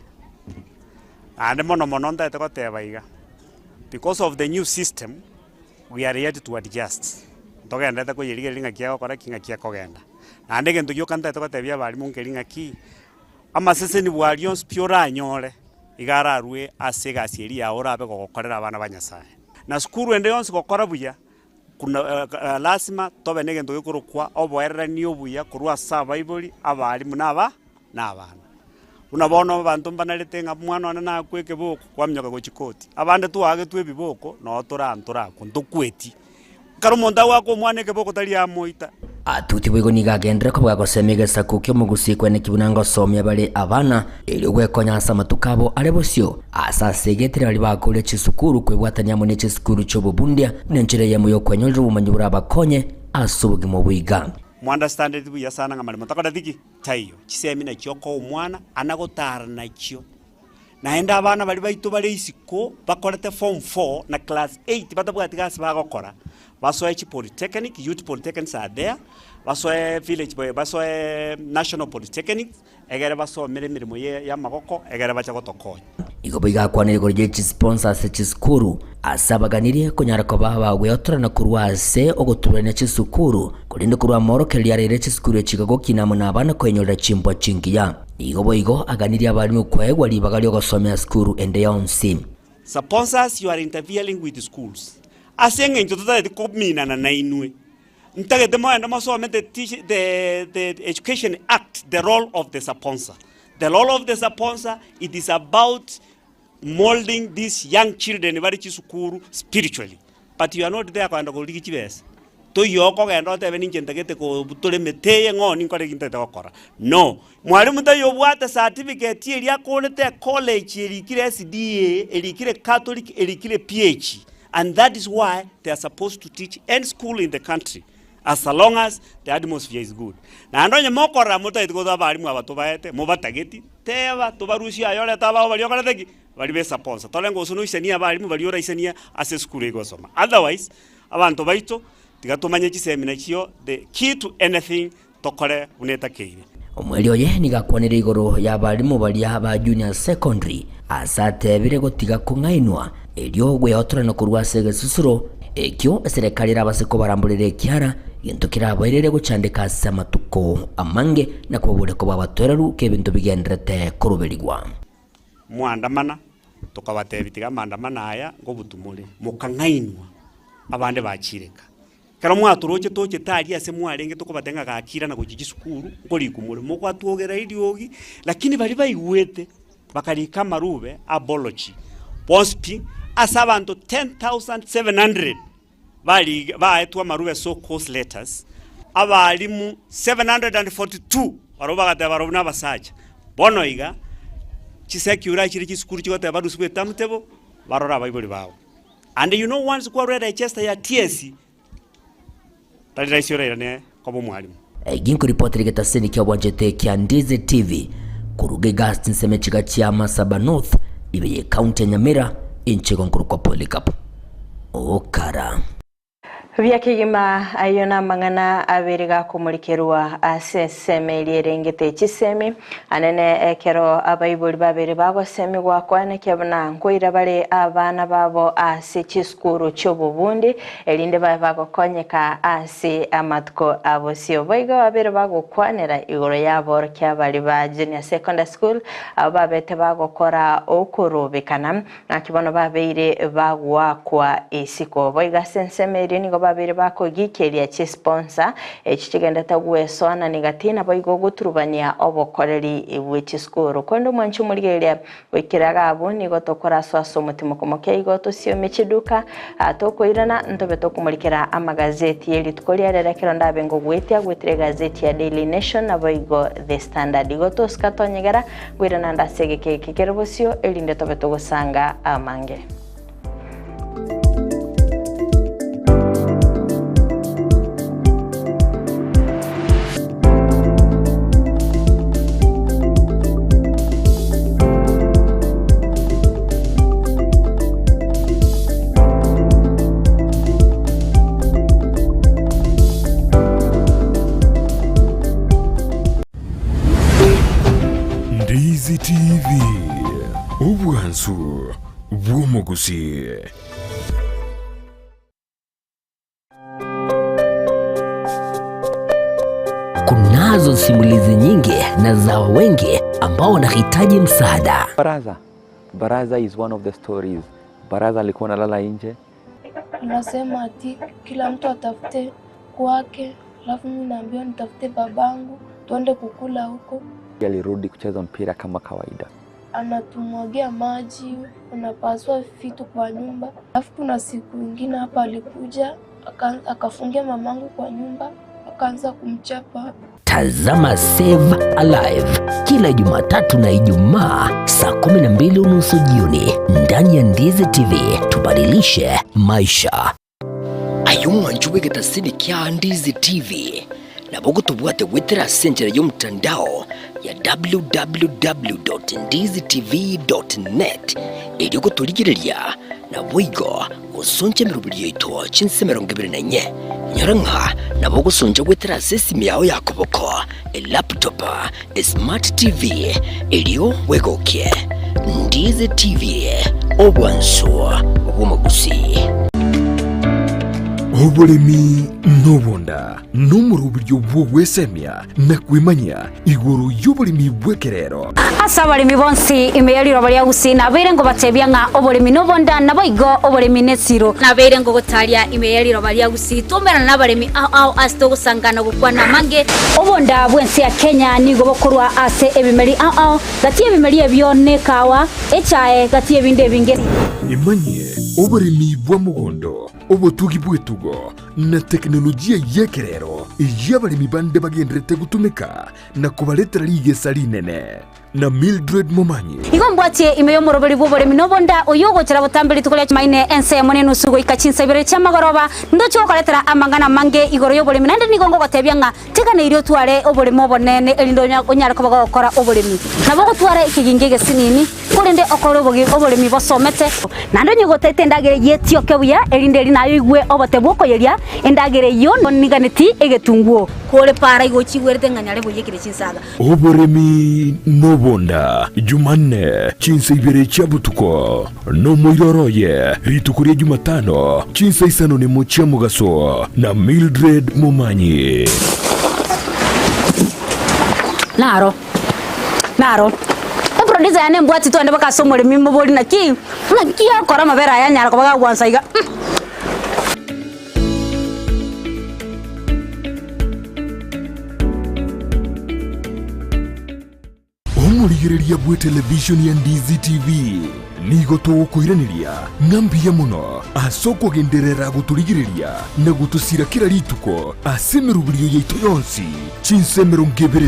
Naende mono mono ntagete goteba iga, because of the new system, we are yet to adjust. Ntogenderete koyerigereria ng'aki egokora ki ng'aki ekogenda. Naende egento gioka ntagete gotebia abarimu nkeri ng'aki, Amaseseni bwaria onsi pi oranyore, iga ararue ase egasi eria yao orabe gogokorera abana ba Nyasae. Na sukuru ende yonsi gokora buya, kuna lasima tobe negento gekorokwa oboererani obuya korwa ase abaibori, abalimu na aba na abana. Buna bono abanto mbanarete ng'a omwana one nakwe ekeboko, kwaminyoka gochia koti. Abande twaagetwe ebiboko, noo tore aa ntorakwa, ntokweti. Ekero omonto agoaka omwana ekeboko tari amoita. Atuti boigo nigo agenderere koba gagosema egesaku ki'omogusii kweneki buna ngosomia bare abana, erio gwekonya ase amatuko abo are bosio, ase ase egetire baria bakoria chisukuru kwebwatania amo ne chisukuru chi'obobundia buna enchera eyemo y'okwenyorera obomanyi borabakonye ase obogima obo iga. Mo-understandeti buya sana ng'a maremo takoreti ki? Taiyo. Chisemi nachio okoa omwana, ana gotara nachio. Naende abana baria baito bare isiko bakorete form four na class eight batabwati gasi bagokora, basoe chipolytechnic, youth polytechnics are there, basoe village boy basoe national polytechnics, egere basomere emeremo ye yamagoko egere bache gotokonya. Igo boigo akwanire igoro ye chisponsor ase chisukuru, ase abaganirie konyara koba abagweotorana korwa ase ogoturania chisukuru, korende korwa amorokererio arere chisukuru echi iga gokina amo nabana koenyorera chimbwa chingiya. Nigo boigo aganirie abarimu koegwa ribaga ri'ogosomera sukuru ende yonsi. Sponsors you are interfering with schools ase eng'encho totagete kominana nainwe ntagete mogende mosome the teach the the education act the role of the sponsor the role of the sponsor it is about molding these young children bare chisukuru spiritually but you are not there kogenda korigia chibesa toiyo okogenda otebe ninche ntagete kobutora emete eye ng'o ninkore ki ntagete gokora no. Mwalimu taiyo obwate certificate eria akorete ecollege erikire SDA, erikire Catholic, erikire PH and that is why they are supposed to teach any school in the country as long as the atmosphere is good. Naende onye mokorora motagete gotoa abalimu aba tobaete, mobatageti, teba tobarusie aye orete abao baria okorete ki? Baria be sponsor. Tore ng'a gose noisanie abalimu baria oraisanie ase esukuru egosoma. Otherwise, abanto baito tiga tomanye chisemi nachio the key to anything tokore buna etakeire. Omweri oye nigo akwanire igoro y'abalimu baria ba Junior Secondary ase atebire gotiga kong'ainwa erio gweotorana korwa ase egesusuro ekio eserekari erabase kobaramborera ekiara gento kerabairere gochandeka ase amatuko amange na kobaboria koba abatoereru k'ebinto bigenderete koroberigwa. Mwandamana, tokabatebia tiga amandamano aya ngobutu more, mokang'ainwa, abande bachireka. Ekero mwatoroche tochete aria ase mwarenge tokobatebia ng'a gakira na gochia chisukuru, nkorikwa more, mokwatwogera eriogi, lakini baria baigwete bakarika amarube apology bonsi pi, ase abanto 10,700 bari baetwe amarube so cause letters, abalimu 742 barobwo bagateba barobwo na abasacha. Bono iga, chisecular chire chisukuru chigoteba barusigwe etimetable, barore abaibori babo. And you know once kwarure Leicester ya TSC, tari rahisi orairane koba omwalimu. Ginkoripotera egetaseni ki'obwanchete kia Ndizi TV koruga iga chinsemo echiga chia Masaba North ibe ye county ya Nyamira inche igo nkorokwa Polycarp Okara. Buya kegima ayio namang'ana abere gakomorikerwa ase ensemo eria erengete chisemi. Anene ekero abaibori babere bagosemigwa koenekia buna nkoira bare abana babo ase chisukuru chi'obobundi, erinde babe bagokonyeka ase amatuko a bosio. Boigo babere bagokwanera igoro y'aborokia baria ba Junior Secondary School, abwo babete bagokora okorobekana, naki bono babeire bagoakwa isiko. Boigo ase ensemo eria nigo babeire bakogikeria chisponsor echi chigendete gwesoanania gati naboigo goturubania obokoreri bwe chisukuru. Korende omwanchi omorigereria goikera iga abwo nigo tokoraswa ase omotimoko moke igo tosiomie chiduka tokoirana ntobe tokomorikera amagazeti ye rituko ria rero ekero ndabe ngogwetia gwetire egazeti ya Daily Nation naboigo The Standard. Igo tosika tonyegera Ngoirana ande ase egeka eke kere bosio, erinde tobe togosanga amange. Ndizi TV, obwansu bw'omogusii. Kunazo simulizi nyingi na za wengi ambao wanahitaji msaada. Baraza. Baraza is one of the stories. Baraza alikuwa analala nje. Anasema ati kila mtu atafute kwake, alafu mimi naambiwa nitafute babangu tuende kukula huko. Alirudi kucheza mpira kama kawaida. Anatumwagia maji, anapasua vitu kwa nyumba. Alafu kuna siku ingine hapa alikuja akafungia mamangu kwa nyumba akaanza kumchapa. Tazama Save Alive kila Jumatatu na Ijumaa saa 12 unusu jioni ndani ya Ndizi TV. Tubadilishe maisha. Aye omwancho bw'egetasini kia Ndizi TV nabo ogotobwate goetera ase enchera y'omotandao ya www.ndizitv.net erio gotorigereria naboigo gosoncha emeroberi yaito chinse 24. Nyora ng'a nabo ogosoncha goetera ase esimi yao ya koboko, elaptop, esmart TV erio bwegokie. Ndizi TV, obwansu bw'omogusii. Oboremi nobonda nomoroberio bw'ogwesemia na kwemanyia igoro y'oboremi bw'ekerero. Ase abaremi bonsi ime ye riroba ria Gusii nabeire ngobatebia ng'a oboremi nobonda, naboigo oboremi nesiro. Nabeire ngogotaria ime ye riroba ria Gusii twaumerana nabaremi ao ao ase togosangana gokwana amange. Obonda bw'ense ya Kenya nigo bokorwa ase ebimeri ao ao, gati y'ebimeri ebio nekawa, echae, gati y'ebinde ebinge. Emanyie oboremi bwa mogondo, obotugi bw'etugo, na tekinolojia y'ekerero eyio abaremi bande bagendererete gotumeka na kobaretera rigesa rinene. Na Mildred Momanyi. Igo mbwatie ime y'omoroberi bw'oboremi nobonda, oyio ogochera botambe rituko ria Chumaine ensemo nenusu goika chinsa ibere chi'amagoroba, ndoche gokoretera amang'ana amange igoro y'oboremi, naende nigo ngogotebia ng'a teganeirie otware oboremo obonene erinde onyare koba gogokora oboremi. Nabo ogotwara ekegingi egesinini, korende okore oboremi bosomete. Naende onye gotaete endagera eyio etioke buya, erinde eri naye oigwe obote bw'okoyeria endagera eyio niganeti egetunguo. Kore para igo ochigwerete ng'a nyare boiyekire chinsaga. Oboremi nobonda, Jumanne, chinsa ibere chia botuko, nomoiroro oye, rituko ria Jumatano, chinsa isano nemo chia mogaso, na Mildred Momanyi. Naro, naro. Eproducer yane embwati twende mpaka ase omoremi mobori naki, naki akora amabere aya anyara koba gagwansa iga. Omorigereria bw'etelevishoni ya Ndizi TV nigo togokoiraneria ng'a mbuya mono ase okogenderera gotorigereria na gotosira kera rituko ase emeroberio yaito yonsi chinsa 24.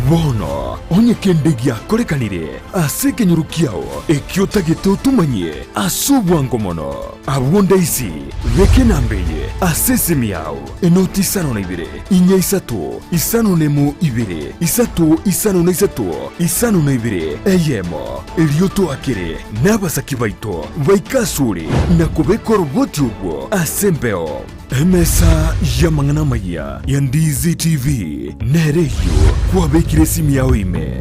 Bono onye kende giakorekanire ase ekenyoro kiao ekio otagete otomanyie ase obwango mono, abwo ndaisi beka enamba eye ase esimi yao. Enoti isano na ibere, inya isato, isano nemo ibere, isato isano na isato, isano na ibere, eyemo. Erio toakere nabasaki baito baike asore na kobeka oroboti orwo ase embeo. Emesa y'amang'ana amayia ya Ndizi TV nere eyio kwabekire esimi yao ime.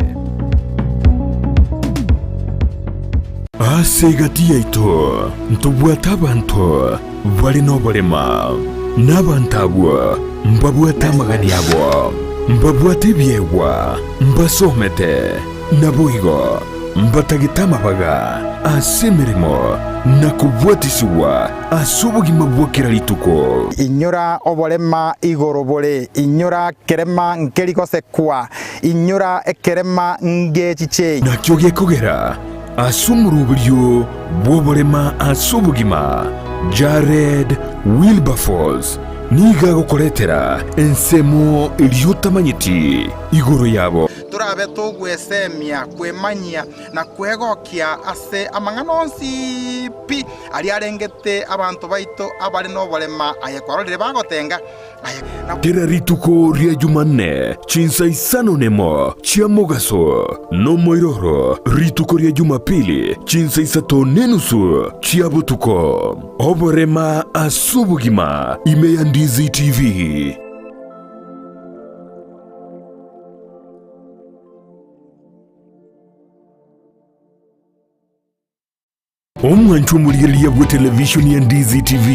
Ase egati yaito ntobwate abanto Bare noborema, na abanto abwo mbabwate amagani abo, mbabwate ebiegwa, mbasomete, naboigo mbatagete amabaga ase emeremo na kobwatisigwa ase obogima bwa kera rituko. Inyora oborema igoro bore, inyora kerema nkeri gosekwa, inyora ekerema ngechiche. Nakio gekogera Ase omoroberio bw'oborema ase obogima, Jared Wilberforce nigo agokoretera ensemo eria otamanyeti igoro yabo. Torabe togwesemia, kwemanyia, na kwegokia ase amang'ana onsi pi aria arengete abanto baito abare noborema, aye kwarorire bagotenga, aye. Kera rituko ria Jumanne chinsa isano nemo chia mogaso, nomoiroro rituko ria Jumapili chinsa isato nenusu chia botuko. Oborema ase obogima ime ya Ndizi TV. Omwancho omorigereria bw'etelevishoni ya Ndizi TV,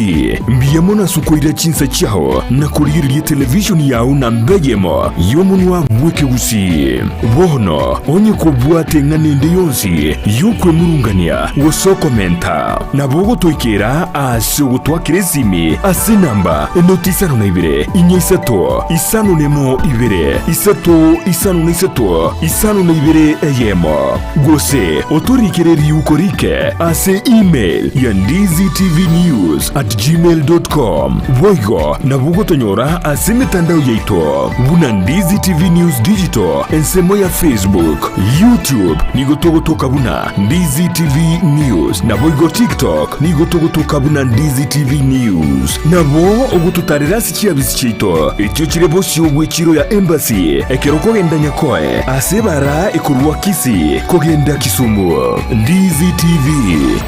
mbuya mono ase okoira chinsa chiao na korigereria etelevishoni yao namba eyemo y'omonwa bw'ekegusii. Bono onye kobwate eng'ana ende yonsi y'okwemurungania gose okomenta, nabo ogotoikera ase ogotwakera esimi ase enamba enoti isano na ibere, inya isato, isano nemo ibere, isato isano na isato, isano na ibere eyemo. Gose otorikere riuko rike ase email ya ndizitvnews@gmail.com. Boigo nabo ogotonyora ase emetandao yaito buna Ndizi TV News Digital ensemo ya Facebook, YouTube nigo togotoka buna Ndizi TV News naboigo TikTok nigo togotoka buna Ndizi TV News. Nabo ogototarera ase chiabisi chiaito echio chire bosio bw'echiro ya Embassy ekero okogenda Nyakoe ase ebara ekorwa Kisii kogenda Kisumu. Ndizi TV,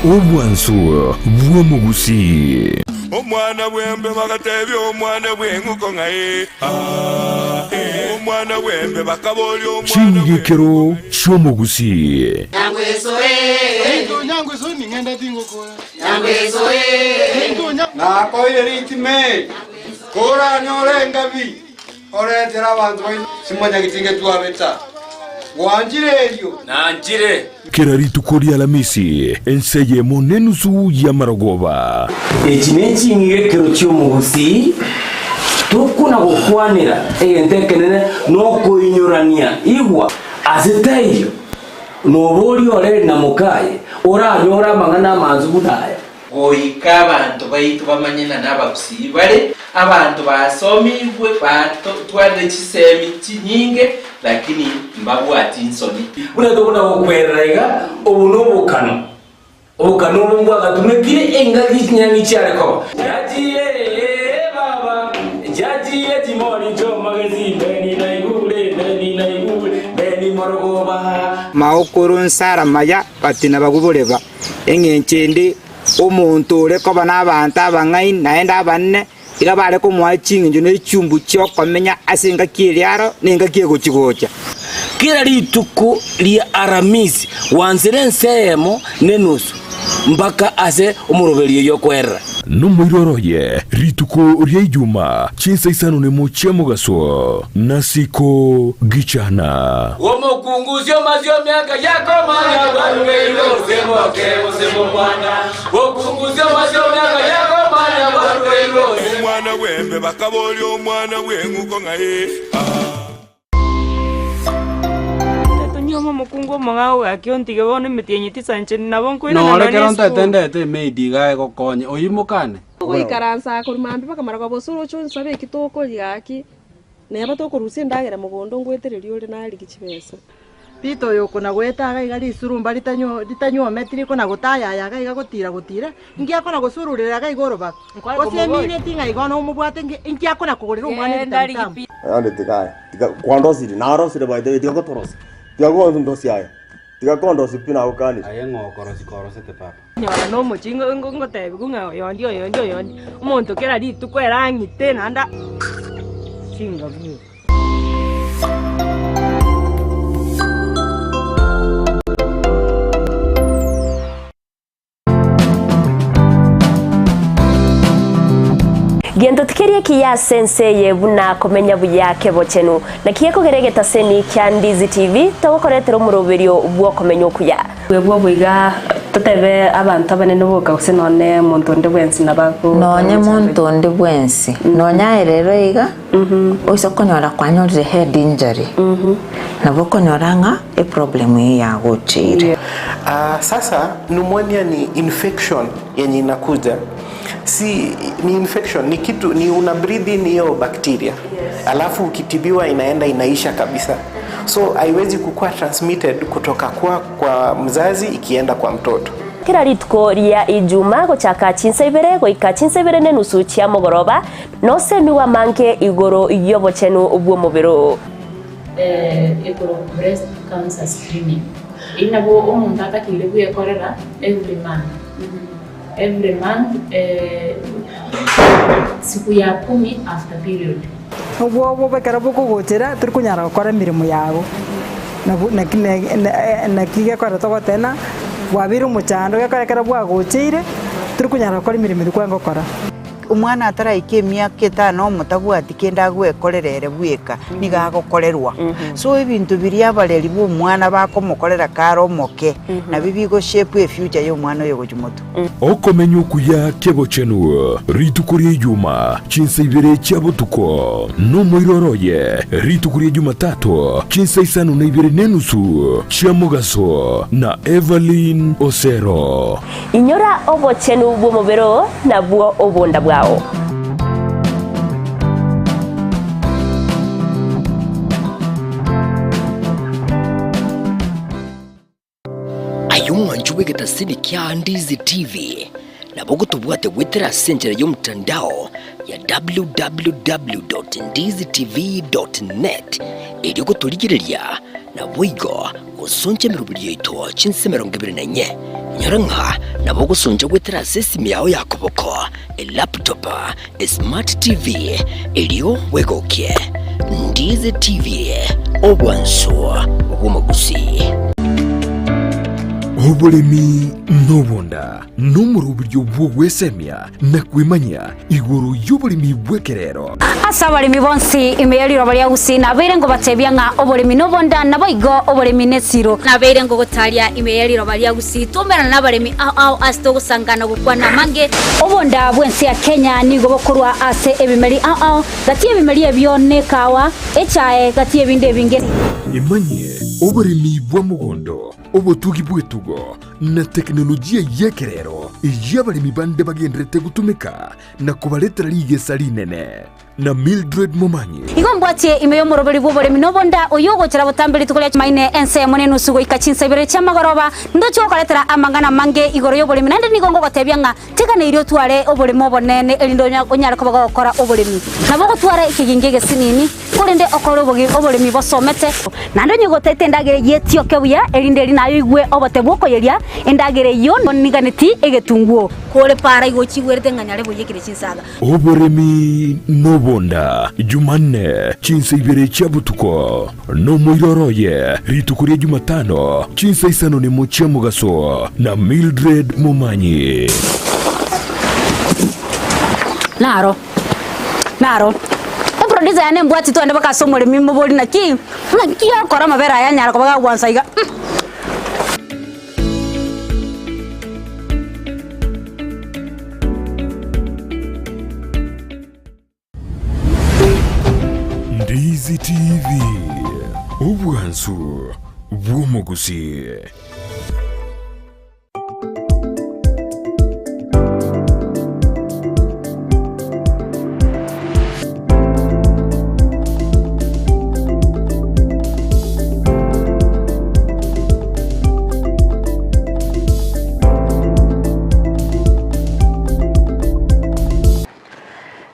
obwansu bw'omogusii. Omwana bw'embe bagatebia omwana bw'eng'uko ng'a ee, aa, ee. Omwana bw'embe bakaboria omwana Ching'igekero chi'omogusii. Nyangweso ee. Nyangweso ning'ende tingokora. Nakoire ritime, koranyore engabi, oretere abanto baino simwanyagetinge twabeta. Gwanchire erio? Nanchire. Kera rituko ri'Alamisi, ense eyemo nenusu y'amarogoba. Echi neching'igekero chi'omogusii, tokona gokwanera egento ekenene nokoinyorania. Igwa! Ase taiyo noboria ore na mokaye oranyore amang'ana amansu buna aya. Goika abanto baito bamanye ng'a nabagusii bare abanto basomigwe batwarire chisemi chinyinge lakini mbabwati nsoni. Buna tokona gokwerera iga, obo nobokano, obokano obo mbwagatumekire engaki chinyang'i chiare koba. Jaji ee baba, jaji echimori chi'omogesi, mbeni naigure, mbeni naigure, mbeni morogoba. Maokoro nsara maya batina baguboreba. Engencho ende, omonto ore koba nabaanto abang'aini naende abanene, iga bare komoa ching'encho ne chiumbu chi'okomenya ase engaki eria aro na engaki egochi-gocha. Kera rituko ria Aramisi gwansire ense eyemo nenusu mpaka ase omoroberio oyio okoerera. Nomoiroro oye rituko ria Ijuma chinsa isano nemo chia mogaso, nasiko gichana. Omokungu omasio miaka yakomanya bwarugeire gose moke gose mokwana. Okungusia omasio miaka yakomanya bwarugeire gose. Omwana bw'embe bakaboria omwana bw'eng'uko ng'ai ah. Tonyuoma omokungu omong'ao gaki ontige bono emetienyi tisancheni nabo nkoirana Nore nonya ekero esukuru. ntaete ndete emaid iga egokonye, oyimokane. Ogoikaransa korwa mambia mpaka marogoba gose oroche onsabe eki tokoria gaki, neba tokorusia endagera mogondo ngoetereria ore narigia chibesa. Peter oyo okona goeta iga iga risurumba ritanyo ritanyuometi rikona gotayaya iga iga gotira gotira, inki akona gosururera iga iga orobago? Gose emineti ng'a igo nomobwate nki inki akona kogorera omwana ebitamutamu? Ayande tiga aya, tiga kwandosirie, narosire by the way, tiga gotorosia, tiga gondosia aye, tiga kondosia pi nagokanire. Aye ng'o okorosia korosete papa? Nyora nomochie ngotebiwa ng'a oyondi oyondi oyondi, omonto kera rituko ere ang'ite naende chingabu. Gento tikeri ekiya ase ense eye buna komenya buya kebochenu. Naki gekogera egetaseni kia Ndizi TV togokoretera omoroberio bw'okomenya okuya. Bw'obwo iga totebe abanto abanene boka gose nonye monto onde bwensi nabo ago Nonye monto onde bwensi, nonye aye rero iga, oise konyora kwanyorire head injury, nabo okonyora ng'a eproblem eyio yagocheire. Sasa pneumonia ni infection yenye inakuja si ni infection ni kitu ni una breathe in hiyo bacteria alafu ukitibiwa inaenda inaisha kabisa so haiwezi kukua transmitted kutoka kwa, kwa mzazi ikienda kwa mtoto Kera rituko ria Ijuma gochaka chinsa ibere goika chinsa ibere nenusu chia mogoroba, nosemigwe amange igoro y'obochenu bw'omobere oo. Ekorokwa breast cancer screening. Eyio nabo omonto atakeire bwekorera every month. Every month siku ya kumi after period. Obwoba ekero bokogochera tori konyara gokora emeremo yago, nabo naki naki gekogera togoteba ng'a bwabeire omochando gekogera ekero bwagocheire tori konyara gokora emeremo eria kwarenge gokora. Omwana ataraika emiaka etano omotabwati kende agwekorera ere bweka, nigo agokorerwa. So ebinto biria abareri ba omwana bakomokorera kare omoke, nabio bigo shape efuture ya omwana oyo gochia motwe. Okomenya okuya kebochenu rituko ria Ijuma chinsa ibere chia botuko, nomoiroro oye rituko ria Jumatatu chinsa isano na ibere nenusu chia mogaso na Evelyn Osero. Inyora obochenu bw'omobere oo, nabwo obonda bwao. Aye omwanchi bw'egetasini kia Ndizi TV, nabo ogotobwate goetera ase enchera y'omotandao ya www.ndizitv.net erio gotorigereria naboigo gosoncha emeroberi yaito chinse 24. Nyora ng'a nabo ogosoncha goetera ase esimi yao ya koboko, elaptop, esmart TV, erio bwegokie. Ndizi TV, obwansu bw'omogusii. Oboremi nobonda nomoroberio bw'ogwesemia na kwemanyia igoro y'oboremi bw'ekerero. Ase abaremi bonsi ime ye riroba ria Gusii nabeire ngobatebia ng'a oboremi nobonda, naboigo oboremi nesiro. Nabeire ngogotaria ime ye riroba ria Gusii twaumerana nabaremi ao ao ase togosangana gokwana amange. Obonda bw'ense ya Kenya nigo bokorwa ase ebimeri ao ao, gati y'ebimeri ebio nekawa, echae, gati y'ebinde ebinge. Emanyie oboremi bwa mogondo, obotugi bw'etugo, na tekinolojia y'ekerero eyio abaremi bande bagendererete gotumeka na kobaretera rigesa rinene. Na Mildred Momanyi. Igo mbwatie ime y'omoroberi bw'oboremi na obonda, oyio ogochera botambe rituko ria Chumaine ensemo nenusu goika chinsa ibere chi'amagoroba, ndoche gokoretera amang'ana amange igoro y'oboremi, naende nigo ngogotebia ng'a teganeirie otware oboremo obonene, erinde onyare koba gogokora oboremi. Nabo ogotwara ekegingi egesinini, korende okore oboremi bosomete. Naende onye gotaete endagera eyio etioke buya, erinde eri naye oigwe obote bw'okoyeria endagera eyio, niganeti egetunguo. Kore para igo ochigwerete ng'a nyare boiyekire chinsaga. Oboremi nobonda, Jumanne, chinsa ibere chia botuko, nomoiroro oye, rituko ria Jumatano, chinsa isano nemo chia mogaso, na Mildred Momanyi. Naro, naro. Eproducer yane embwati twende mpaka ase omoremi mobori naki, naki okora amabere aya anyara koba gagwansa iga. Ndizi TV, obwansu bw'omogusii.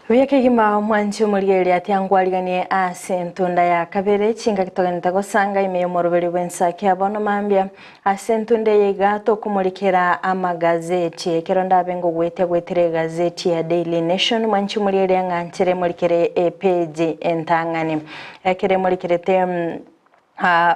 Buya kegima omwanchi omorigereria atia ngwariganie ase entunda ya kabere chingaki togenete gosanga ime y'omoroberi bw'ensaki ya bono mambia ase entunda eye iga tokomorikera amagazeti ekero ndabe ngogwetia gwetera egazeti ya Daily Nation mwanchi omorigereria ng'a nchere morikere epeji entang'ani ekero emorikerete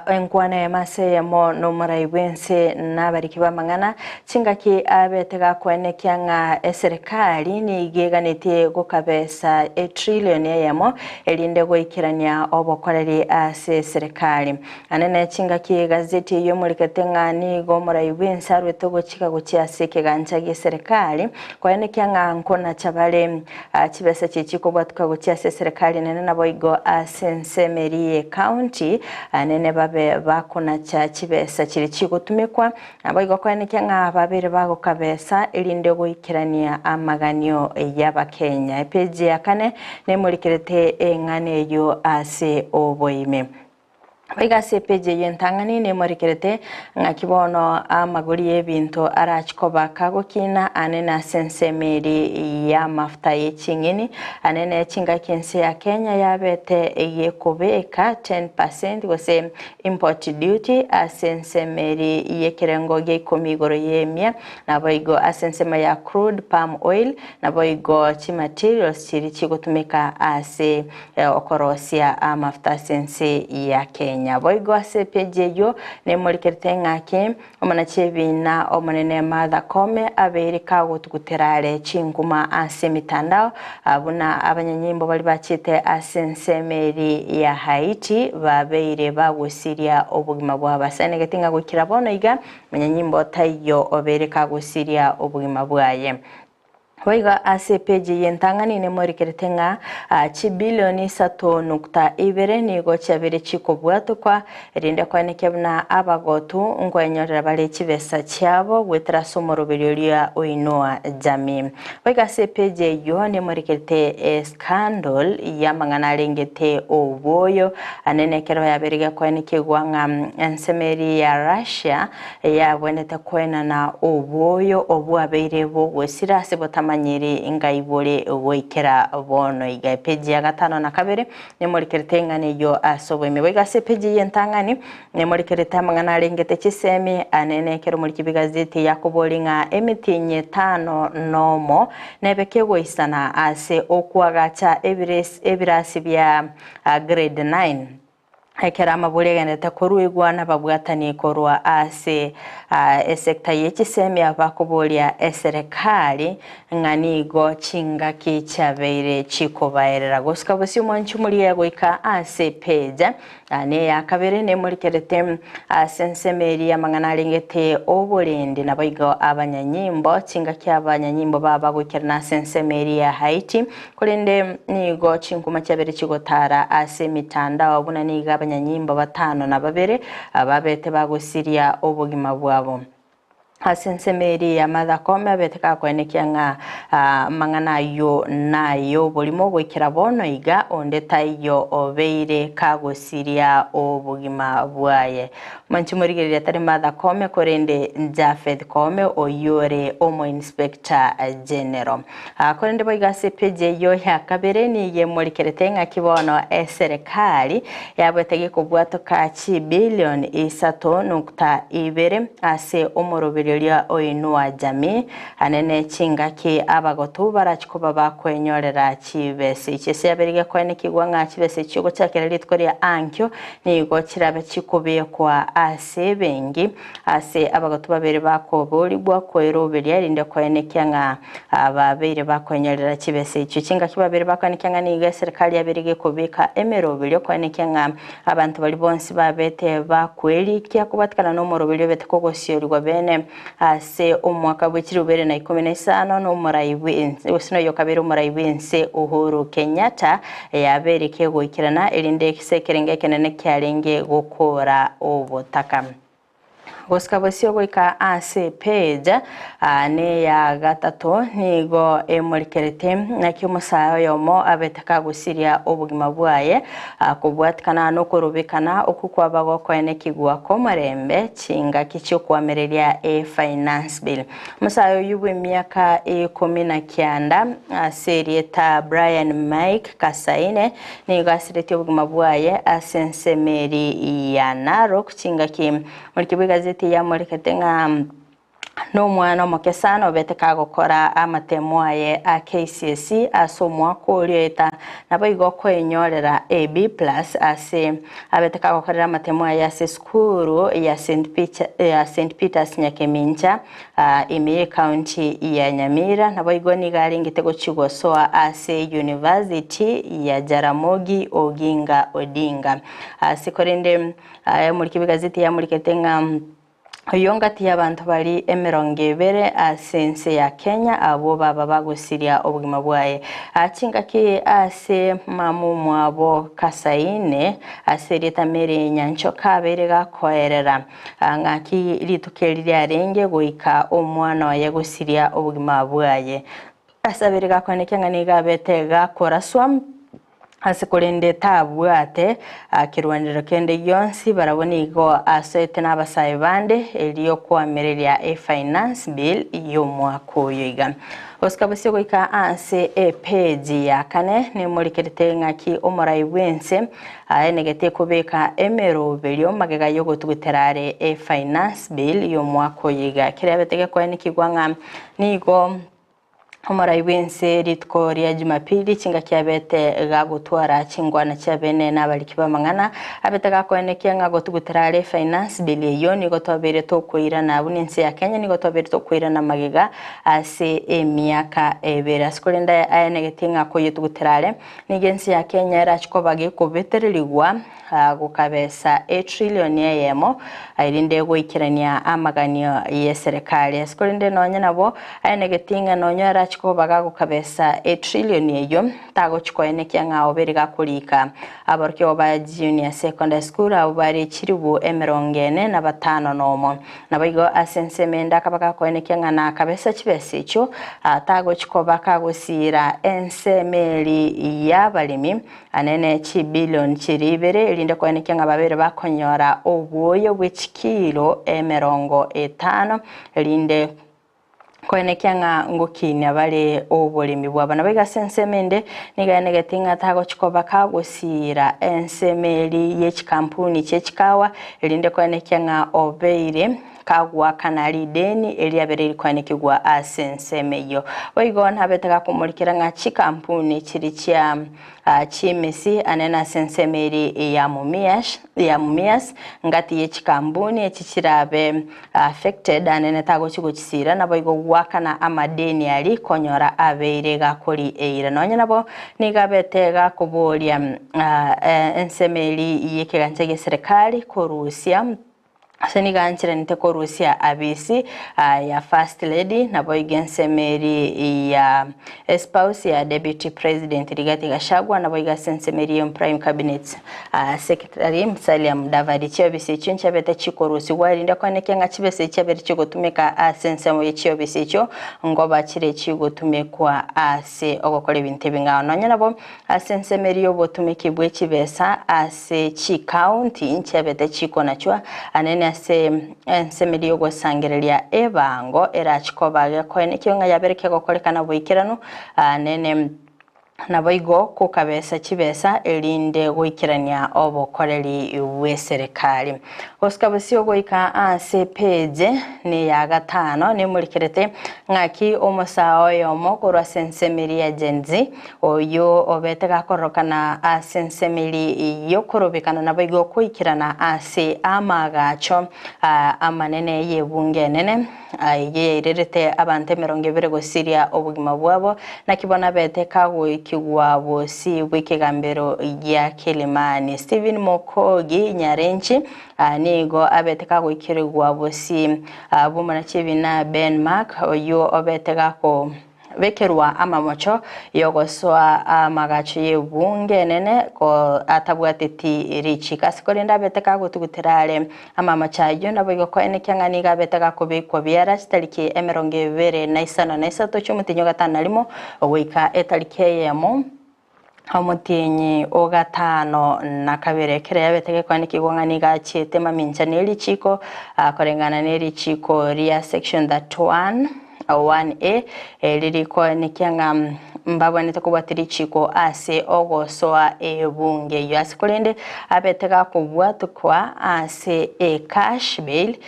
Enkwana eyemo ase eyemo nomorai bw'ense na abariki b'amang'ana, chingaki abete gakoenekia ng'a eserekari nigo eganetie gokabesa etrillion eyemo erinde goikerania obokoreri ase eserekari. Naende ne chingaki egazeti eyio emorikete ng'a nigo omorai bw'ense arwete ogochika gochia ase ekegancha gi'eserekari koenekia ng'a nkonacha bare Chibesa echi chikobwatuka gochia ase eserekari enene naboigo ase ensemo eria y'ecounty nene babe bakonacha chibesa chiria chigotumekwa naboigo koenekia ng'a babere bagokabesa erinde goikerania amaganio y'abakenya. Epeji ya kane nemorikerete eng'ana eyio ase oboime. Boigo ase epeji eyio entang'ani nemorekerete ng'aki bono amagori y'ebinto arache koba kagokina anene ase ensemo eri y'amafuta ye ching'eni, anene chingaki ense ya Kenya yabete gekobeka 10% gose import duty ase ensemo eri y'ekerengo gia ikomi igoro y'emia, naboigo ase ensemo ya crude palm oil, naboigo chimaterials chiria chigotumeka ase Okorosia amafuta ase ense ya Kenya. Boigo ase epeji eyio nemorikerete ng'aki omonachi ebiina omonene Martha Koome abeire kagotugutera are chinkuma ase emitandao buna abanyanyimbo baria bachete ase ensemo eri ya Haiti babeire bagosiria obogima bwabo. Asenegeti ng'a goikera bono iga monyanyimbo taiyo obeire kagosiria obogima bwaye. Boigo ase epeji eye entang'ani nemorikerete ng'a chibilioni isato nukta ibere nigo chiabeire chikobwatokwa, erinde koenekia buna abagotu nkoenyorera bare chibesa chiabo goetera ase omoroberi oria o Inua Jamii. Boigo ase epeji eyio nemorikerete escandal y'amang'ana arengete oboyo anene ekero yabeire gekoenekigwa ng'a ensemo eria ya Russia Yagwenerete koenana obwoyo obwabeire bogosira ase botamanyiri ngai bore goikera bono iga. Epeji ya gatano na kabere nemorikerete eng'ana eyio ase oboime. Boigo ase epeji eye entang'ani nemorikerete amang'ana arengete chisemi anene ekero omoriki bw'egazeti yakobori ng'a emetienyi etano nomo nebe kegoisana ase okoagacha ebirasi bia grade nine. Ekero amabori agenderete koruegwa nababwatani korwa ase esecta ye chisemia bakoboria eserekari ng'a nigo chingaki chiabeire chikobaerera gosuka bosio omwanchi omoria goika ase page neya kabere nemorikerete ase ensemo eria amang'ana arengete oborendi naboigo abanyanyimbo chingaki abanyanyimbo baba goikerana ase ensemo eria ya Haiti Korende nigo chinkuma chiabere chigotara ase emitandao buna nigo abanyanyimbo batano na babere babete bagosiria obogima bwabo. Ase ensemo eria ya Martha Koome abete gakoenekia ng'a amang'ana ayio nay'oborimo goikera bono iga onde taiyo obeire kagosiria obogima bwaye. Mwanche morigereria tari Martha Koome korende Japheth Koome oyio ore omo-inspector general. Korende boigo ase epeji eyio ya kabere nigo emorikerete ng'aki bono eserekari yabwete gekobwatoka chibilion 3.2 ase omoroberio oria o Inua Jamii anene chingaki abagotu barachi koba bakwenyorera chibesa echi. Ase yabere gekoenekigwa ng'a chibesa echi ogochakera rituko ria ankio nigo chirabe chikobekwa ase ebenki Ase abagotu babere bakoboorigwa kweroberia, erinde koenekia ng'a babeire bakoenyorera chibesa echio. Chingaki babere bakoenekia ng'a nigo eserikari yabeire gekobeka emeroberio koenekia ng'a abanto baria bonsi babete bakwerikia kobwatikana nomoroberio obete kogosiorigwa bene ase omwaka bwe chilifu ibere na ikomi na isano nomorai bwe gose noyo okabeire omorai bw'ense Uhuru Kenyatta yabeire kegoikerana erinde ase ekerengo ekenene kiarenge gokora obotaka. Gosika bosio goika ase epage neya gatato nigo emorikerete naki omosae oyomo abete kagosiria obogima bwaye kobwatikana nokorobekana okwo kwaba gokoenekigwa kw'omorembe chingaki chiokoamereria e Finance Bill. Omosae oyio bw'emiaka 19 ase erieta Brian Mike Kasaine Nigo asiretie obogima bwaye ase ensemo eri ya Narok chingaki moriki bw'egazeti yamorekete ng'a nomwana omoke sana obete kagokora amatemo aye a KCSE ase omwaka oria oeta naboigo koenyorera a B plus ase abete kagokorera amatemo aye ase esukuru ya St Peters Nyakemincha Ime y'ecounty ya Nyamira naboigo nigo arengete gochia gosoa ase University ya Jaramogi Oginga Odinga. Ase korende omoriki bw'egazeti yamorikete ng'a oyio ngati y'abanto baria 20 ase ense ya Kenya abwo baba bagosiria obogima bwaye. Chingaki ase mama omwabo Kasaine ase erieta Mary Nyanchoka abeire gakoerera Ng'aki rituko eri riarenge goika omwana oye gosiria obogima bwaye. Ase abere gakoenekia ng'a nigo abete gakoraswa, ase korende tabwate kerwanero kende gionsi, barabwo nigo asoete nabasae bande erio koamereria efinance bill y'omwaka oyo iga. Gosika bosio goika ase epeji ya kane nemorikerete ng'aki omorai bw'ense Aenegete kobeka emeroberio magega y'ogotugutera are e Finance Bill y'omwaka oyo iga. Keria abete gekoenekigwa ng'a nigo omorai bw'ense rituko ria Jumapili chingaki abete gagotwara chingwana chia bene na abariki b'amang'ana abete gakoenekia ng'a gotugutera are Finance Bill eyio nigo twabeire tokoirana buna ense ya Kenya nigo twabeire tokoirana magega ase emiaka ebere. Ase korende aenegete ng'a koyetugutera are Nigo ense ya Kenya erache koba gekobetererigwa gokabesa etrillioni eyemo erinde goikerania amaganio y'eserekari. Ase korende nonye nabo aenegeti ng'a nonye arache koba gagokabesa etrillioni eyio tagochi koenekia ng'a obere gakorika aborokigwa ba Junior Secondary School abwo bare chiribu 45. Naboigo ase ensemo ende akaba gakoenekia ng'a nakabesa chibesa echio, tagochi koba kagosiira ensemo eri y'abaremi anene chibilioni chiria ibere, erinde koenekia ng'a babere bakonyora obwoyo bwe chikilo 50, erinde koenekia ng'a ngokinia bare oboremi bwabo. Naboigo ase ensemo ende nigo aenegeti ng'a tagochi koba kagosiira ensemo eri ye chikampuni chie chikawa, erinde koenekia ng'a obeire. Kagwakana rideni eriabere rikwanekigwa ase ensemo eyio. Boigo nabete gakomorikera ng'a chikampuni chiri chia chiemesi anene ase ensemo eri ya Mumias, ya Mumias ngati ye chikampuni echi chirabe affected anene tagochi gochisira naboigo gwakana amadeni aria konyora abeire gakori eira. Nonye nabo nigo abete gakoboria ensemo eri yekegancha gie serikali korusia Ase nigo ancheranete korusia abisi ya First Lady naboigo ensemo eri ya espouse ya Deputy President Rigathi Gachagua naboigo ase ensemo eri ya Prime Cabinet Secretary Musalia Mudavadi. Chiobisi echio nchiabete chikorusigwa erinde koenekia ng'a chibesa echi chiabere chigotumeka ase ensemo ye chiobisi echio ngoba chire chigotumekwa ase ogokora ebinto ebing'ao. Nonya nabo Ase ensemo eria y'obotumeki bwe chibesa ase chikaunti nchiabete chikonachwa, anene ase ensemo eria y'ogosangereria ebango erachi koba gekoenekio ng'a yabere kegokorekana boikeranu, anene naboigo kokabesa chibesa erinde goikerania obokoreri bw'eserekari. Gosuka bosio goika ase epeji neya gatano nemorikerete ng'aki omosaa oyomo korwa ase ensemo eria ya Gen Z Oyio obete gakororokana ase ensemeri y'okorobekana naboigo okoikerana ase amaagacho amanene y'ebunge enene, eyio yairerete abanto emerongo ebere gosiria obogima bwabo, naki bono abete kagoikigwa bosio bw'ekegambero gia Kilimani. Stephen Mokogi Nyarenchi nigo abete kagoikerigwa bosio bw'omonachebina Ben Mark, oyio obete gako Bekerwa amamocho y'ogosoa amagacho y'ebunge enene ko atabwateti richiiko. Ase korende abete kagotugutera are amamocho ayio, naboigo koenekia ng'a nigo abete gakobekwa biara chitariki 23 chi'omotienyi o gatano na rimo goika etariki eyemo omotienyi o gatano na kabere. Ekero yabete gekoanekigwa ng'a nigo achiete mamincha ne richiiko, koreng'ana ne richiiko ria section 31 1A, eri rikoenekia ng'a mbabwenerete kobwatia richiiko ase ogosoa ebunge eyio. Ase korende abete gakobwatukwa ase ecash bail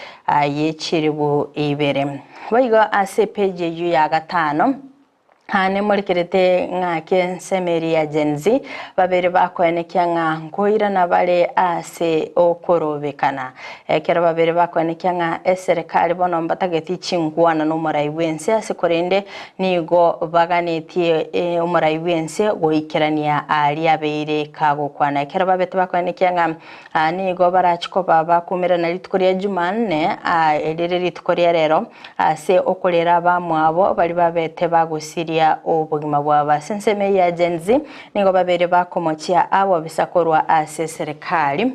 ye chiribu ibere. Boigo ase epage eyio ya gatano, Aane morikerete ng'ake ensemo eria ya Gen Z, babere bakoenekia ng'a nkoirana bare ase okorobekana. Ekero babere bakoenekia ng'a eserekari bono mbatageti chinkwana nomorai bw'ense ase korende nigo baganetie omorai bw'ense goikerania aria abeire kagokwana. Ekero babete bakoenekia ng'a Aa nigo barache koba bakumerana rituko ria Jumanne, aa erire rituko ria rero, ase okorera abamwabo baria babete bagosiria obogima bwabo. Ase ensemo eye ya Gen Z nigo babeire bakomochia abobisa korwa ase eserekari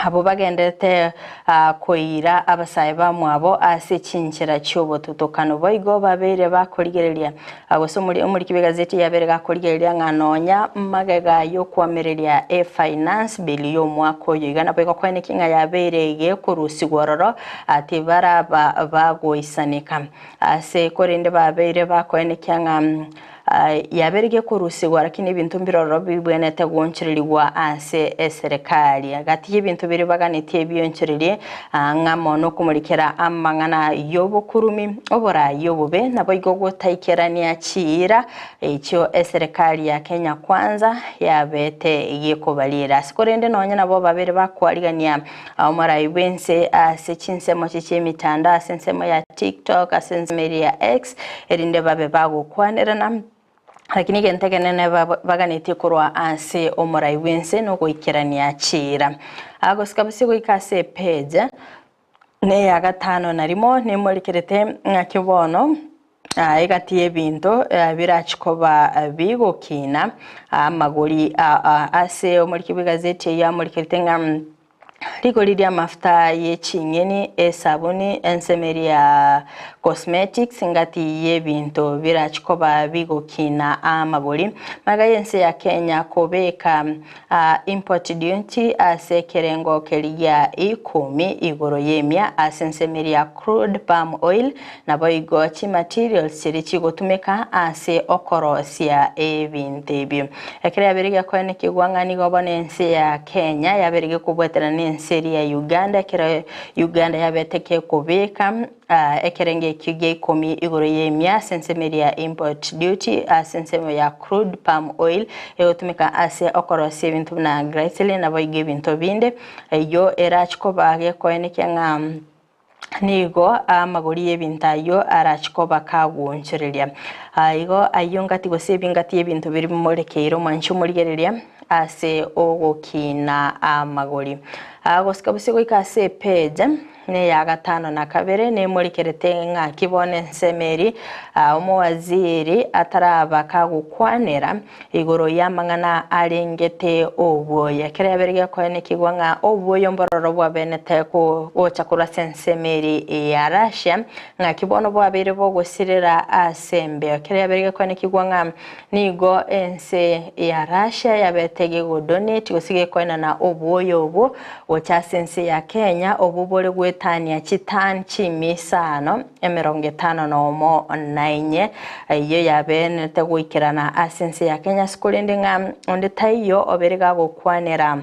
abwo bagenderete koira abasae bamwabo ase chinchera chi'obotutokano. Boigo babeire bakorigereria Gose omoriki bw'egazeti yabere gakorigereria ng'a nonya magega y'okoamereria e-Finance Bill y'omwaka oyo iga nabo egokoenekia ng'a yabeire gekorusigwa ororo tibaraba bagoisaneka. Ase korende babeire bakoenekia ng'a yabeire gekorusigwa lakini ebinto mbire ororo bibwenerete goonchorerigwa ase eserekari. Gati y'ebinto biria baganetie bionchorerie ng'amo nokomorikera amang'ana y'obokurumi, oboraai obobe, naboigo gotaikerania chiira echio eserekari ya Kenya Kwanza yabete gekobariera. Ase korende nonya nabo babere bakwarigania omorai bw'ense ase chinsemo chie chi'emitandao ase ensemo ya TikTok, ase ensemo eria ya X, erinde babe bagokwanerana. Lakini egento ekenene baganetie korwa ase omorai bw'ense nogoikerania chiira. Agosika bosie goika ase epeji neya gatano na rimo nemorikerete ng'aki bono egati y'ebinto birachi koba bigokina amagori ase omoriki bw'egazeti eyio amorikerete ng'a Rigori ri'amafuta ye ching'eni, esabuni, ensemeri ya cosmetics, ngati y'ebinto birachi koba bigokina amagori. Magega y'ense ya Kenya kobeka import duty ase ekerengo keria gia ikomi igoro y'emia ase ensemeri ya crude palm oil naboigo chimaterials chiria chigotumeka ase okorosia ebinto ebio. Ekero yabeire gekoenekigwa ng'a nigo bono ense ya Kenya yabeire gekobwaterana ne. nense eria ya Uganda ekero Uganda yabete gekobeka ekerengo ekio gia ikomi igoro y'emia ase ensemo eria ya import duty ase ensemo ya crude palm oil egotumeka ase okorosia ebinto buna glycerin naboigo ebinto binde eyio erachi koba gekoenekia ng'a nigo amagori y'ebinto ayio arachi koba kagoonchoreria. Igo ayio ngati gose ebingati y'ebinto biria bimorekeire omwanchi omorigereria ase ogokina amagori. Gosika bosio goika ase epage neya gatano na kabere nemorekerete ng'aki bono ensemo eria omowaziri ataraba kagokwanera Igoro y'amang'ana arengete obwoyo. Ekero yabeire gekoenekigwa ng'a obwoyo mbororo bwabenete gocha korwa ase ensemo eria ya Russia, ng'aki bono bwabeire bogosirera ase embeo. Ekero yabeire gekoenekigwa ng'a nigo ense ya Russia yabete gegodonate gose gekoenana obwoyo obwo gocha ase ense ya Kenya, obwo bore goetania chitan chimia isano, 50 nomo na inye, eyio yabenerete goikerana ase ense ya Kenya ase korende ng'a onde taiyo obere gagokwanera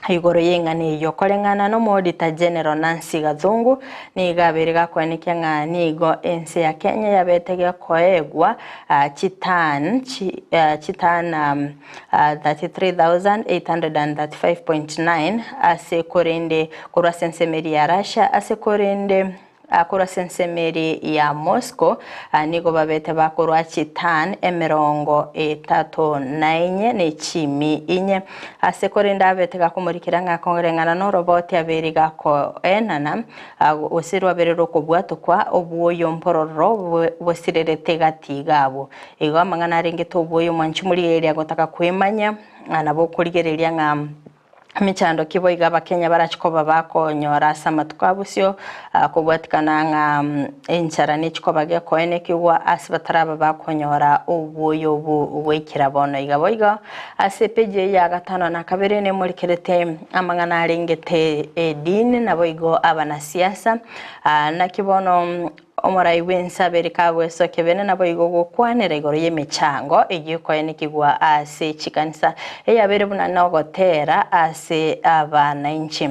igoro y'eng'ana eyio. Koreng'ana n'Omoauditor General Nancy Gathungu, nigo abeire gakoenekia ng'a nigo ense ya Kenya yabete gekoegwa chitan chitan 33,835.9 ase korende korwa ase ensemo eria ya Russia ase korende Korwa ase ensemo eria ya Moscow nigo babete bakorwa chitan 31 ne chimi inye. Ase korende abete gakomorikera ng'a koreng'ana noroboti abeire gakoenana, gose rwabere rw'okobwatokwa obwoyo mbororo bosirerete gati gabo. Igo amang'ana arengete obwoyo mwanchi morigereria gotaka kwemanya, nabo okorigereria ng'a Emechando ki boigo Abakenya barache koba bakonyora ase amatuko a bosio, kobwatikana ng'a enchara nechi koba gekoenekigwa ase bataraba bakonyora obwoyo obo goikera bono iga. Boigo ase epeji eye ya gatano na kabere nemorekerete amang'ana arengete edini naboigo abanasiasa. Naki bono Omorai bw'ense abere kagwesokia bene naboigo gokwanera igoro y'emechango eyio ekoenekigwa ase chikanisa, eyabere buna nogotera ase abanainchi.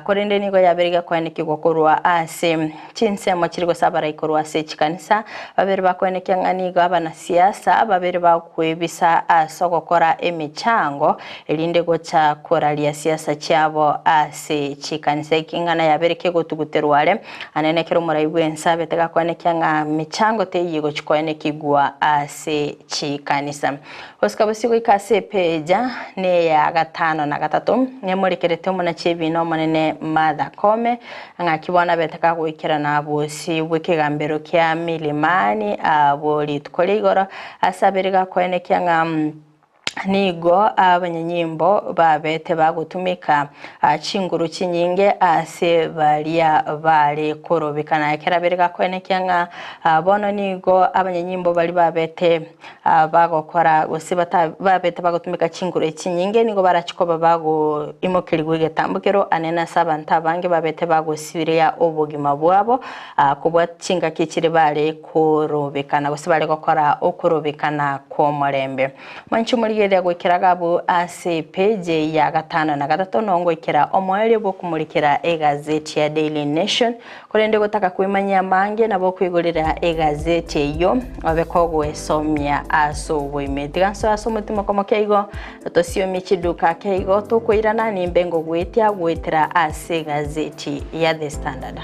Korende nigo yabere gekoenekigwa korwa ase chinsemo chiri gose abarai korwa ase chikanisa, babere bakoenekia ng'a nigo abanasiasa babere bakwebisa ase ogokora emechango erinde gocha koraria siasa chiabo ase chikanisa. Eking'ana yabere kegotuguterwa are Anene ekero omorai bw'ense abete gakoenekia ng'a mechango teiyo egochia koenekigwa ase chikanisa. Gosika bosio goika ase epeja neya gatano na gatato, nemorekerete omonachi ebiina omonene Martha Koome, ng'aki bono abete kagoikerana bosio bw'ekegambero kia Milimani abwo rituko ria igoro, ase abere gakoenekia ng'a Nigo abanyanyimbo babete bagotumeka chinguru chinyinge ase baria bare korobekana. Ekero abere gakoenekia ng'a bono nigo abanyanyimbo baria babete bagokora gose babete bagotumeka chinguru chinyinge nigo barachi koba bagoimokerigwa egetambokero anene ase abanto abange babete bagosiria obogima bwabo kobua chingaki chiria bare korobekana gose bare gokora okorobekana kw'omorembe. Mwanche omorigereria goikera gabu ase epeji ya gatano na gatato nongoikera omoerio bw'okomorikera egazeti ya Daily Nation, korende gotaka kwemanyia amange nabo okoigorera egazeti eyio obe kogwesomia ase oboime. Tiga nsoe ase omotima okomokia igo tosiomi chiduka ake igo tokoirana nimbe ngogwetia goetera ase egazeti ya The Standard.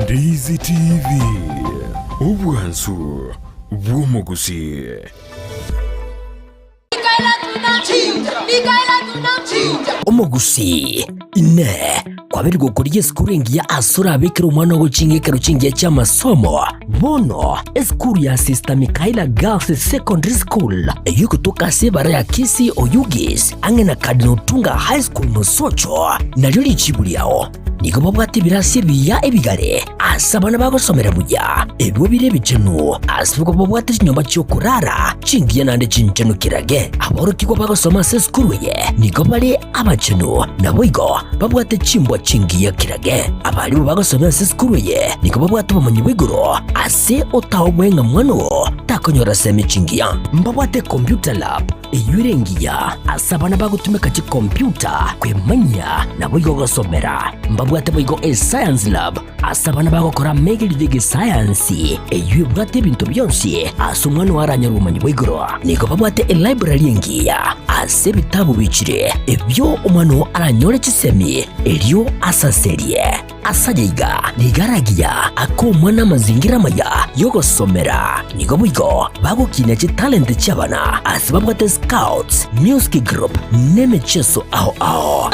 Ndizi TV, obwansu bw'omogusii. Omogusii, Inee! Kwabeire gokorigia esukuru engiya ase orabekere omwana ogochinga ekero chingiya chi'amasomo? Bono, esukuru ya Sister Michaela Girls Secondary School, eyio egotoka ase ebara ya Kisii Oyugis, ang'e na Cardinal Otunga High School Mosocho, nario richibu riao. Nigo babwate ebirasi ebiya ebigare ase abana bagosomera buya, ebio bire ebichenu, ase igo babwate chinyomba chi'okorara chingiya naende chinchenu kirage. Aborokigwa bagosoma ase esukuru eye nigo bare abachenu, naboigo babwate chimbwa chingiya kirage. Abarimu bagosomia ase esukuru eye nigo babwate obomanyi bwa igoro ase otaoboe ng'a mwana oo takonyora semi chingiya. Mbabwate computer lab eyio ere engiya ase abana bagotumeka chikompyuta kwemanyia naboigo gosomera. Mbabwate boigo escience lab ase abana bagokora amegerio y'egesayansi eyio ebwate ebinto bionsi ase omwana oo aranyore obomanyi bwa igoro. Nigo babwate elibrary engiya ase ebitabu bichire ebio omwana oo aranyore chisemi erio asaserie. Ase aya iga nigo aragiya ake omwana amazingira amaya y'ogosomera. Nigo boigo bagokinia chitalent chi'abana ase babwate scouts, music group n'emechieso ao ao.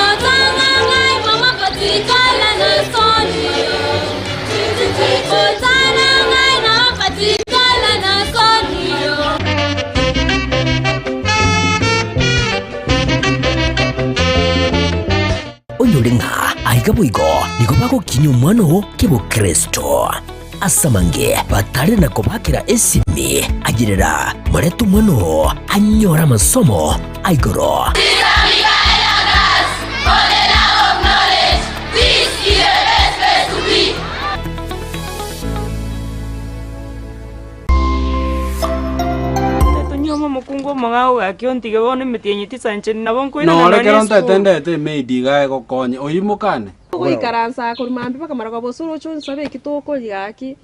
Onyore ng'a aiga boigo nigo bagokinyia omwana oo kebokristo. Ase amange batare na kobakera esimi, ayerera, morete omwana oo anyore amasomo a igoro. Tonyuoma omokungu omong'ao gaki ontige bono emetienyi tisancheni nabo nkoirana Nore nonya ekero esukuru. ntaete ndete emaid iga egokonye, oimokane. Ogoikaransa korwa mambia mpaka marogoba gose oroche onsabe eki tokoria gaki,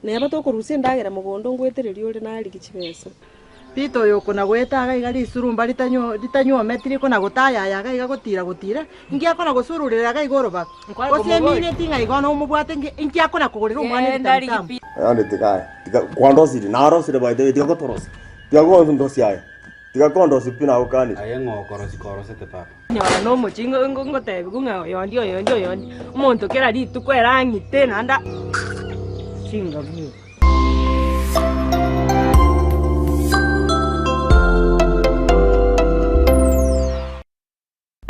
neba tokorusia endagera mogondo ngoetereria ore narigia chibesa. Peter oyo okona goeta iga iga risurumba ritanyo ritanyuometi rikona gotayaya iga iga gotira gotira, inki akona gosururera iga iga orobago? Gose emineti ng'a igo nomobwate nki inki akona kogorera omwana ebitamutamu? Yaani tiga tiga kwandosirie, narosire by the way tiga gotorosia, tiga kondosia aye, tiga kondosia pi nagokanire. Aye ng'o okorosia korosete papa? Nyora nomochie ngotebiwa ng'a oyondi oyondi oyondi, omonto kera rituko ere ang'ite naende chingabuo.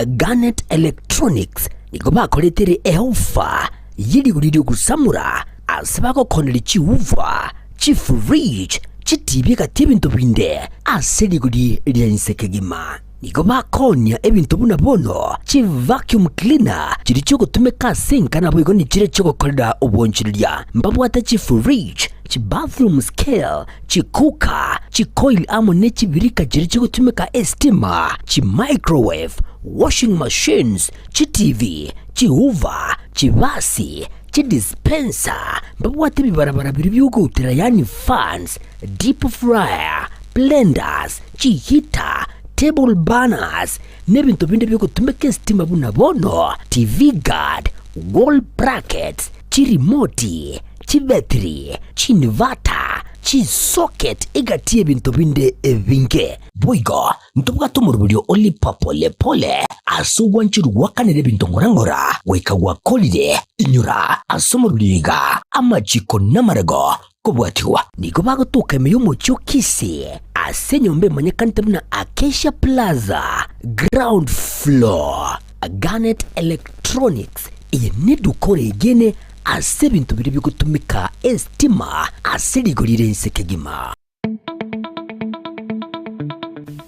Garnet Electronics nigo bakoretere eofa ye rigori ri'ogosamora ase bagokoneria chiuva, chifridge, chitibi egati ebinto binde ase rigori ria inse kegima. Nigo bakoonia ebinto buna bono chivacuum cleaner chiria chiogotumeka ase enka naboigo nichiria chiogokorera obonchoreria. Mbabwate chifridge, chibathroom scale, chicooker, chicoil amo ne chibirika chiria chigotumeka estima, chimicrowave, washing machines, chitivi, chihoover, chibasi, chidispenser, mbabwate ebibarabara biria biogoutera yaani fans, deep fryer, blenders, chiheater, table burners, na ebinto binde biogotumeka esitima buna bono TV guard, wall brackets, chirimoti, chibetiri, chiinverter, chisocket egati y'ebinto binde ebinge. Boigo ntobwate omoroberio o lipa pole pole ase ogwancherwa gwakanera ebinto ng'ora ng'ora goika gwakorire. Inyora ase omoroberio iga amachiko namarego Kobwatigwa nigo bagotoka ime y'omochie o Kisii ase enyomba emanyekanete buna Acacia Plaza, ground floor. Garnet Electronics, eye neduka oregene ase ebinto biria bigotumeka estima ase rigori rire inse kegima.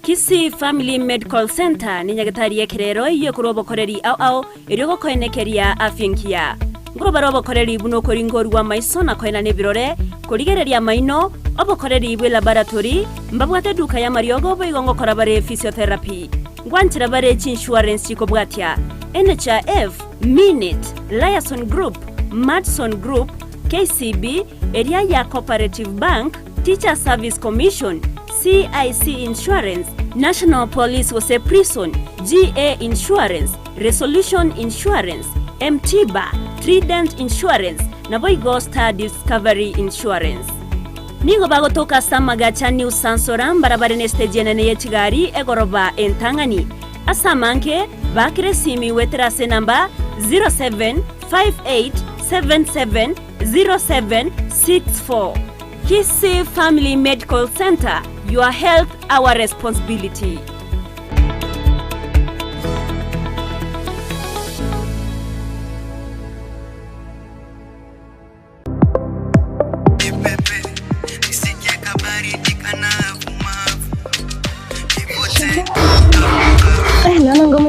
Kisii Family Medical Centre nenyagetari y'ekerero eyio ekorwa obokoreri ao ao erio gokoenekeria afya engiya. Nkorobare obokoreri buna okoringorigwa amaiso na koenana ebirore, korigereria amaino, obokoreri bwe laboratory, mbabwate eduka y'amariogo boigo ngokora bare physiotherapy. Ngwanchera bare chiinsurance chikobwatia, NHIF, Minit, Liason Group, Madison Group, KCB, eria ya Cooperative Bank, Teachers Service Commission, CIC Insurance, National Police gose Prison, GA Insurance, Resolution Insurance, M-Tiba, Trident Insurance, naboigo Star Discovery Insurance. Nigo bagotoka ase amagacha New Sansora mbarabare nesiteji enene ye chigari egoroba entang'ani. Ase amange, baakera esimi goetera ase enamba 0758770764. Kisii Family Medical Centre, your health our responsibility.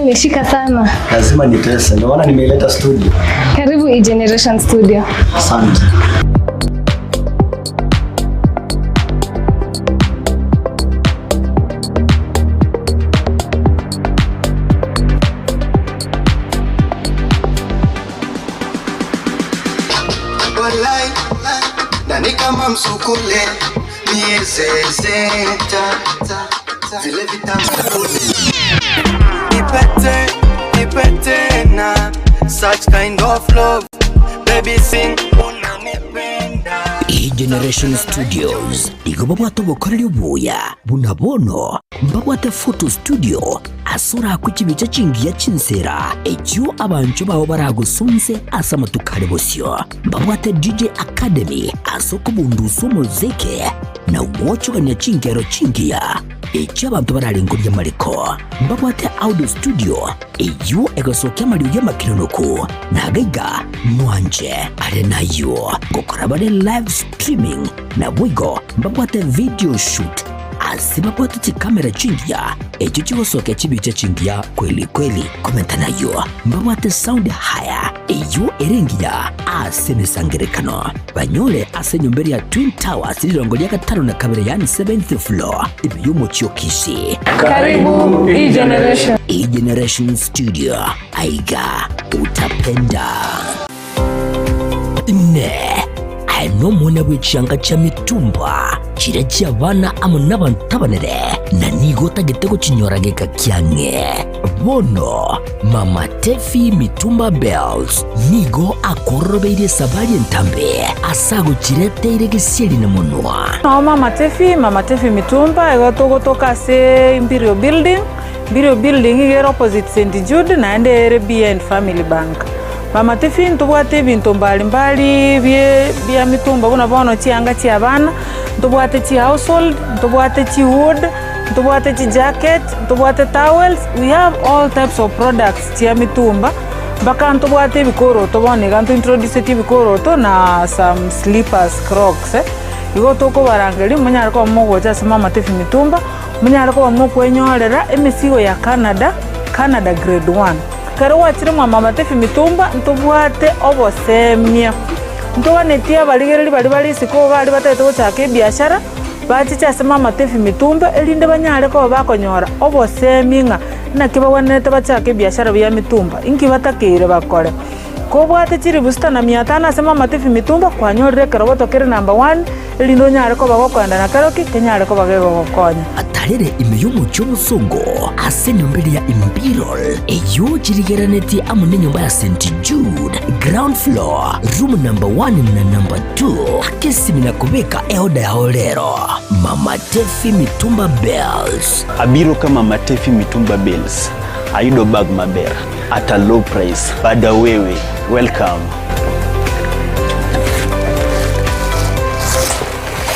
imeshika sana. Lazima nitese, ndio maana nimeileta studio. Karibu E-Generation Studio. Asante. Walai, nani kama msukule miezezeta vile vitamsukule Nipete, nipete na such kind of love baby sing unanipenda E-Generation Studios igo babwate obokoreri obuya buna bono mbabwate photo studio ase orakwe chibicha chingiya chinsera echio abanchwa bao baragosunse ase amatuko are bosio. Mbabwate DJ Academy ase okobundusa omozeke na gwochogania chingero chingiya echio abanto bararengorie amariko. Mbabwate audio studio eyio egosokia amariogi amakironoku na gaiga mwanche are nayio ngokora bare live streaming naboigo mbabwate video shoot ase babwate chikamera chingiya echio chigosokia chibicha chingiya kweli kweli. Komenta nayio mbabwate sound haya eyio ere engiya ase emesangerekano banyore ase enyomba eria Twin Towers rirongo ria gatano na kabere yaani seventh floor ime y'omochie o Kisii. Karibu E-Generation. E-Generation Studio aiga utapenda. Inee! Aye nomwana bwe chianga chia mitumba, chiria chi'abana amo nabanto abanene, na nigo otagete gochinyora geka kiang'e. Bono Mama Tefi Mitumba Bells nigo akororobeirie esabari entambe ase agochireteire gesieri na monwa. Nao Mama Tefi, Mama Tefi Mitumba, igo togotoka ase Imperial Building, Imperial Building iga ere opposite St Jude naende ere behind Family Bank. Mama Tefi ntobwate ebinto mbali mbali bie bia mitumba buna bono chianga chia abana, ntobwate chi household, ntobwate chi wood, ntobwate chi jacket, ntobwate towels, we have all types of products chia mitumba, mpaka ntobwate ebikoroto bono iga ntointroducetie ebikoroto na some slippers, crocs. Igo tokobarangeria monyare koba mogocha ase Mama Tefi Mitumba, monyare koba mokwenyorera emesigo ya Canada, Canada grade one. Ekero gwachire mwa Mama Tefi Mitumba ntobwate obosemia, ntoganetie abarigereria baria bare isiko iga aria batagete gochaka ebiashara, bachiche ase Mama Tefi Mitumba erinde banyare koba bakonyora obosemia ng'a naki bagwenerete bachake ebiashara bia mitumba, inki batakeire bakore. Kobwate chilifu sita na mia tano ase Mama Tefi Mitumba kwanyorire ekerogoto kere number one erinde onyare koba gokoenda na keroki kenyare koba gegogokonya. Atarere ime y'omochie omosongo ase enyomba eria ya Imperial, eyio chirigeranetie amo nenyomba ya St. Jude, ground floor, room number one na number two. Aka esimi na kobeka eoda yao rero. Mama Tefi Mitumba Bales. Abiro ka Mama Tefi Mitumba Bales, ayudo bag maber at a low price. Bada wewe, welcome.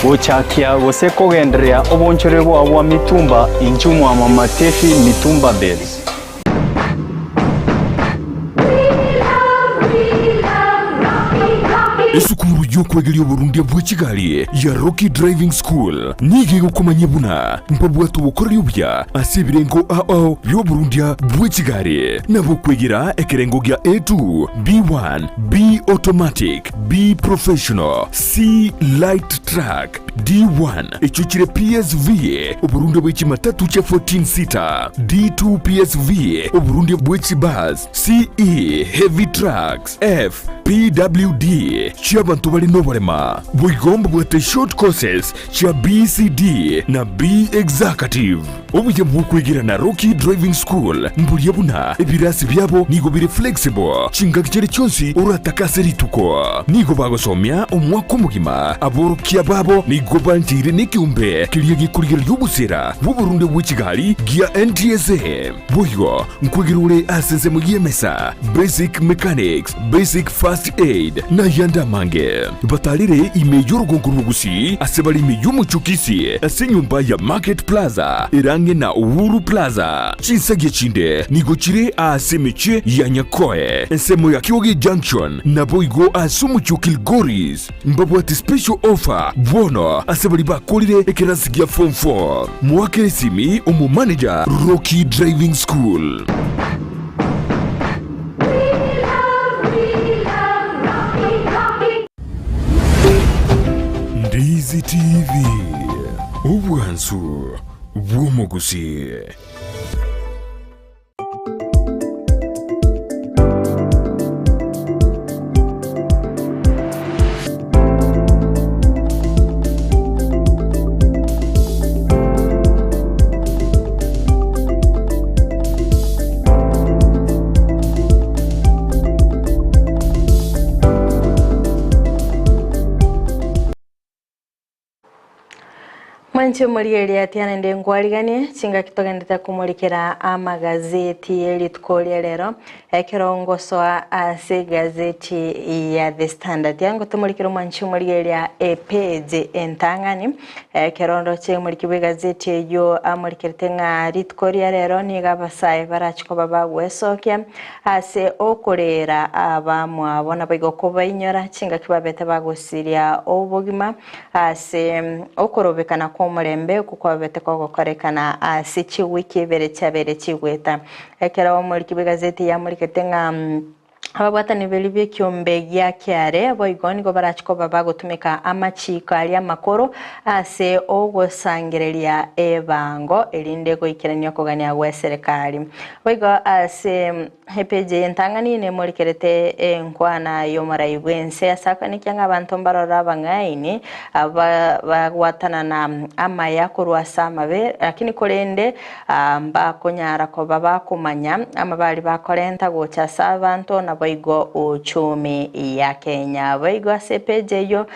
Gochakia gose kogendereria obonchore bwao bwa mitumba inchuo mwa Mama Tefi Mitumba Bales. Esukuru y'okwegeria oborundia bwe chigari ya Rocky Driving School nigo egokomanyia buna mbabwate obokoreri obuya ase ebirengo ao bi'oborundia bwe chigari, nabo okwegera ekerengo gia A2, B1, B Automatic, B Professional, C Light Truck, D1 echio chire PSV, oborundia bwe chimatatu chia 14 seater, D2 PSV, oborundia bwe chibus, CE Heavy Trucks, F PWD chi'abanto bare noborema. Boigo mbabwate short courses chia BCD na B Executive. Obuya bw'okwegera na Rocky Driving School mboria buna ebirasi biabo nigo bire flexible chingaki chiria chionsi oratake ase rituko. Nigo bagosomia omwaka omogima. Aborokia babo nigo bancheire nekeombe keria gekorigereria obosera bw'oborunde bwe chigari gia NTSA. Boigo nkwegera ore ase ensemo y'emesa, basic mechanics, basic first. First Aid na ayande amange. Batarire ime y'orogongo rw'Ogusii ase bare ime y'omochie o Kisii ase enyomba ya Market Plaza ere ang'e na Uhuru Plaza. Chinsagia chinde nigo chire aase emechie ya Nyakoe, ensemo ya Kioge Junction, naboigo ase omochie o Kilgoris. Mbabwate special offer bono ase baria bakorire ekerasi gia form 4. Moakere esimi omomanager Rocky Driving School. Ndizi TV, obwansu bw'omogusii. Mwanche omorigereria atiana inde nkwariganie, chingaki togendete komorikera amagazeti ye rituko ria rero, ekero ngosoa ase egazeti ya The Standard. Yango tomorikere omwanche omorigereria epage entang'ani, ekero ndoche omoriki bwa egazeti eyio amorikerete ng'a rituko ria rero nigo abasae barache koba bagwesokia ase okorera abamwabo naboigo kobainyora chingaki babete bagosiria obogima Ase okorobekana kw'omorembe okwo kwabete kogokorekana ase chiwiki ibere chiabeire chigweta. Ekero omoriki bw'egazeti yamorikete ng'a ababwatani baria b'ekiombe gia kiare boigo nigo barache koba bagotumeka amachiiko aria amakoro ase ogosangereria ebango erinde goikerania okogania gw'eserekari. Boigo ase Epeji eye entang'ani nemorikerete enkwana y'omorai bw'ense ase akoenekia ng'a abanto mbarore abang'aini bagwatanana amaya korwa ase amabe, lakini korende mbakonyara koba bakomanya amabe aria bakorenta gocha ase abanto naboigo uchumi ya Kenya. Boigo ase epeji eyio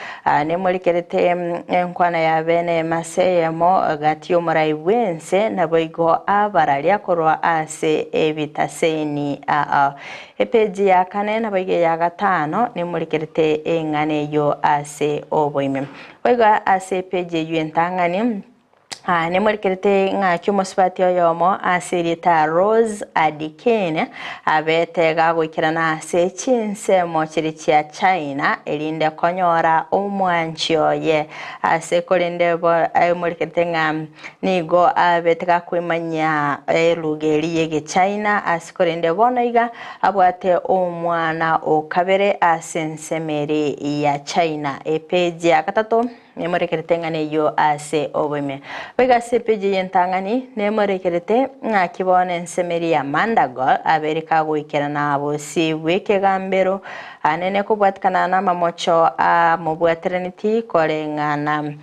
nemorikerete enkwana ya bene emase eyemo gati y'omorai bw'ense naboigo abararia korwa ase ebitaseni aa. Epeji ya kane naboigo eya gatano nemorikerete eng'ana eyio ase oboime. Boigo ase epeji eyio entang'ani nemorikerete ng'aki omosubati oyomo ase erieta Rose Adikini abete gagoikerana ase chinsemo chiria chia China erinde konyora omwanchi oye. Ase korende bo emorikerete ng'a Nigo abete gakoimanyia eluga eria y'Egechina ase korende bono iga abwate omwana o kabere ase ensemo eri ya China. Epeji ya gatato nemorekerete eng'ana eyio ase oboime. Boigo ase epeji eye entang'ani nemorekerete ng'aki bono ensemo eria ya Mandagol abeire kagoikerana bosio bw'ekegambero anene kobwatikana namamocho amobwateraneti koreng'ana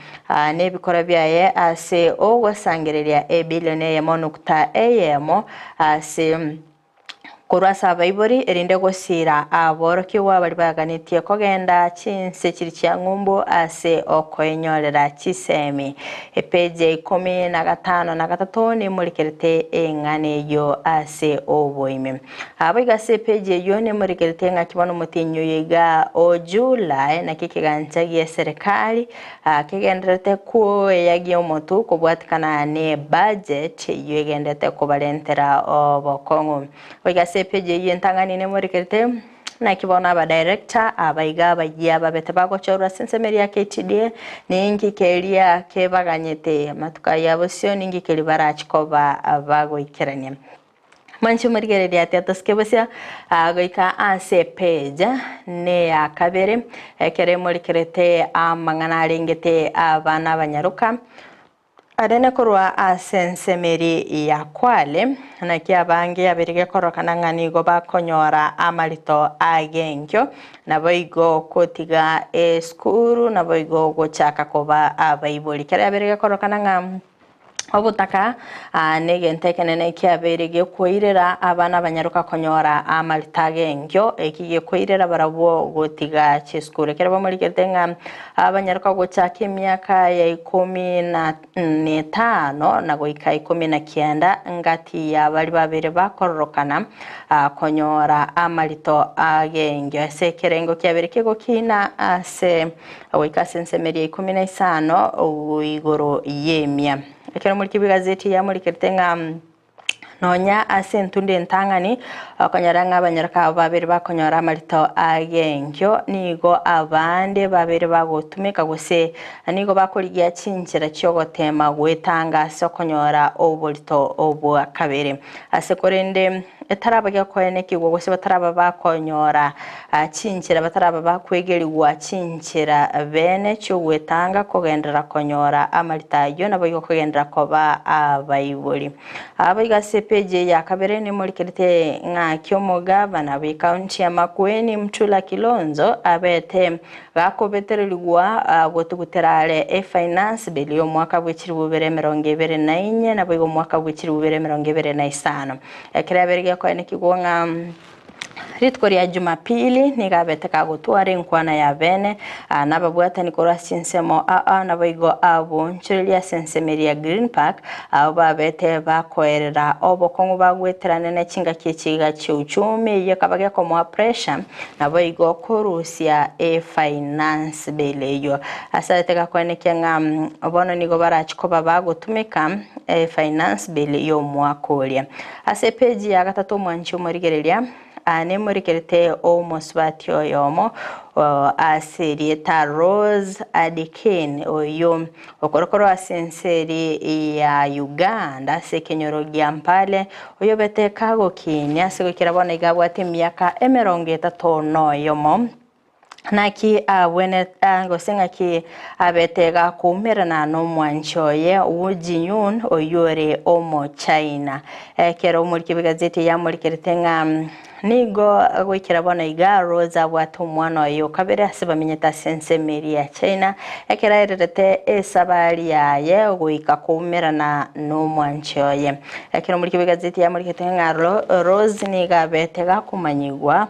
Nebikora biaye ase ogosangereria ebilioni eyemo nukta eyemo ase korwa ase abaibori, erinde gosiira aborokigwa baria baganetie kogenda chinse chiria chia ng'umbu ase okoenyorera chisemi. Epeji ya ikomi na gatano na gatato nemorikerete eng'ana eyio ase oboime. Naboigo ase epeji eyio nemorigeretie ng'aki bono omotienyi oyo iga o July naki ekegancha gi'eserekari kegendererete koeyagia omotu kobwatikana ne budget eyio egendererete kobarentera obokong'u. Boigo ase epeji eyio entang'ani nemorigerete naki bono aba director aba iga abayia babete bagochorwa ase ensemo eria ya KTDA ninki keria kebaganyete amatuko aya bosio ninki keria barachi koba bagoikerania. Mwanche morigererie atia tosike bosia goika ase epage neya kabere ekero emorikerete amang'ana arengete abana abanyaroka arene korwa ase ensemo eri ya Kwale naki abange abere gekorokana ng'a nigo bakonyora amarito agenkio naboigo kotiga esukuru naboigo gochaka koba abaibori. Ekero yabere gekorokana ng'a. Obotaka na egento ekenene kiabeire gekoirera abana abanyaroka konyora amarita ag'enkio, eki gekoirera barabwo gotiga chisukuru. Ekero bamorigerete ng'a abanyaroka gochaka emiaka ya ikomi na netano na goika ikomi na kianda ngati ya baria babeire bakororokana konyora amarito ag'enkio. Ase ekerengo kiabeire kegokina ase Goika ase ensemo eria ikomi na isano igoro y'emia. Ekero moriki bw'egazeti yamorikerete ng'a nonya ase entunda entang'ani okonyora ng'a abanyaroka abo babere bakonyora amarito ag'enkio, nigo abande babere bagotumeka gose nigo bakorigia chinchera chi'ogoteema goetanga ase okonyora oborito bwa kabere. Ase korende etaraba gekoenekigwa gose bataraba bakonyora chinchera bataraba bakwegerigwa chinchera bene chi'ogwetanga kogenderera konyora amarita ayio naboigo kogenderera koba abaibori. Aba iga ase epeji eye ya kabere nimorikerete ng'aki omogavana bw'ecounty ya Makueni Mtula Kilonzo abete Gakobetererigwa gotugutera are efinance bill y'omwaka bwe chilifu bibere emerongo ebere na inye naboigo omwaka bwe chilifu bibere emerongo ebere na isano. Ekero yabeire gekoenekigwa ng'a rituko ria Jumapili nigo abete kagotwara enkwana ya bene na ababwatani korwa ase chinsemo aa naboigo abonchoreria ase ensemo eria ya Green Park abwo babete bakoerera obokong'u bagweterane ne chingaki echi iga chi'euchumi eyio ekaba gekomoa pressure Naboigo korusia efinance bill eyio. Ase ayio tegakoenekia ng'a bono nigo barachi koba bagotumeka efinance bill y'omwaka oria. Ase epeji ya gatato omwanchi omorigereria nemorikerete omosubati oyomo ase erieta Rose Adikin oyio okorokorwa ase ense eri ya Uganda ase ekenyoro gia Mbale Oyobete kagokiinia ase goikera bono iga abwate emiaka emerongo etato noyomo, naki abwenerete gose ng'aki abete gakoumerana nomwanchi oye Wu Jinyun oyio ore Omochina. Ekero omoriki bw'egazeti eye amorikerete ng'a Nigo goikera bono iga Rose abwate omwana oye o kabere ase bamenyete ase ensemo eria ya China, ekero aererete esabari yaye goika koumerana nomwanchi oye. Ekero omoriki bw'egazeti yamorikete ng'a Rose nigo abete gakomanyigwa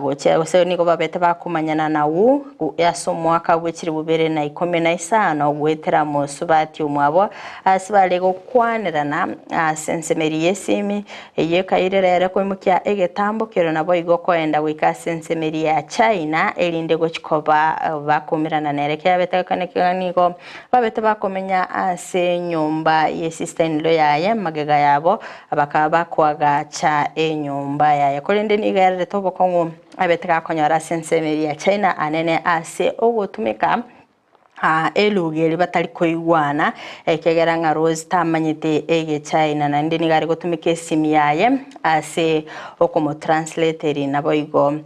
gochia gose nigo babete bakomanyana na Wu ase omwaka bwe chilifu bibere na ikomi na isano goetera mosubati omwabo ase bare gokwanerana ase ensemo eria y'esimi Eyio ekairera ere koimokia egetambo keria naboigo koenda goika ase ensemo eria ya China, erinde gochia koba bakoumerana nere. Kiabete gokana nigo babete bakomenya ase enyomba ye sister in law yaye, magega yabo bakaba bakoagacha enyomba yaye. Korende nigo yarerete obokong'u abete gakonyora ase ensemo eria ya China anene ase ogotumeka Eluga eria batari koigwana, ekiagera ng'a Rose tamanyete Egechaina naende nigo are gotumeka esimi yaye ase okomotranslateria naboigo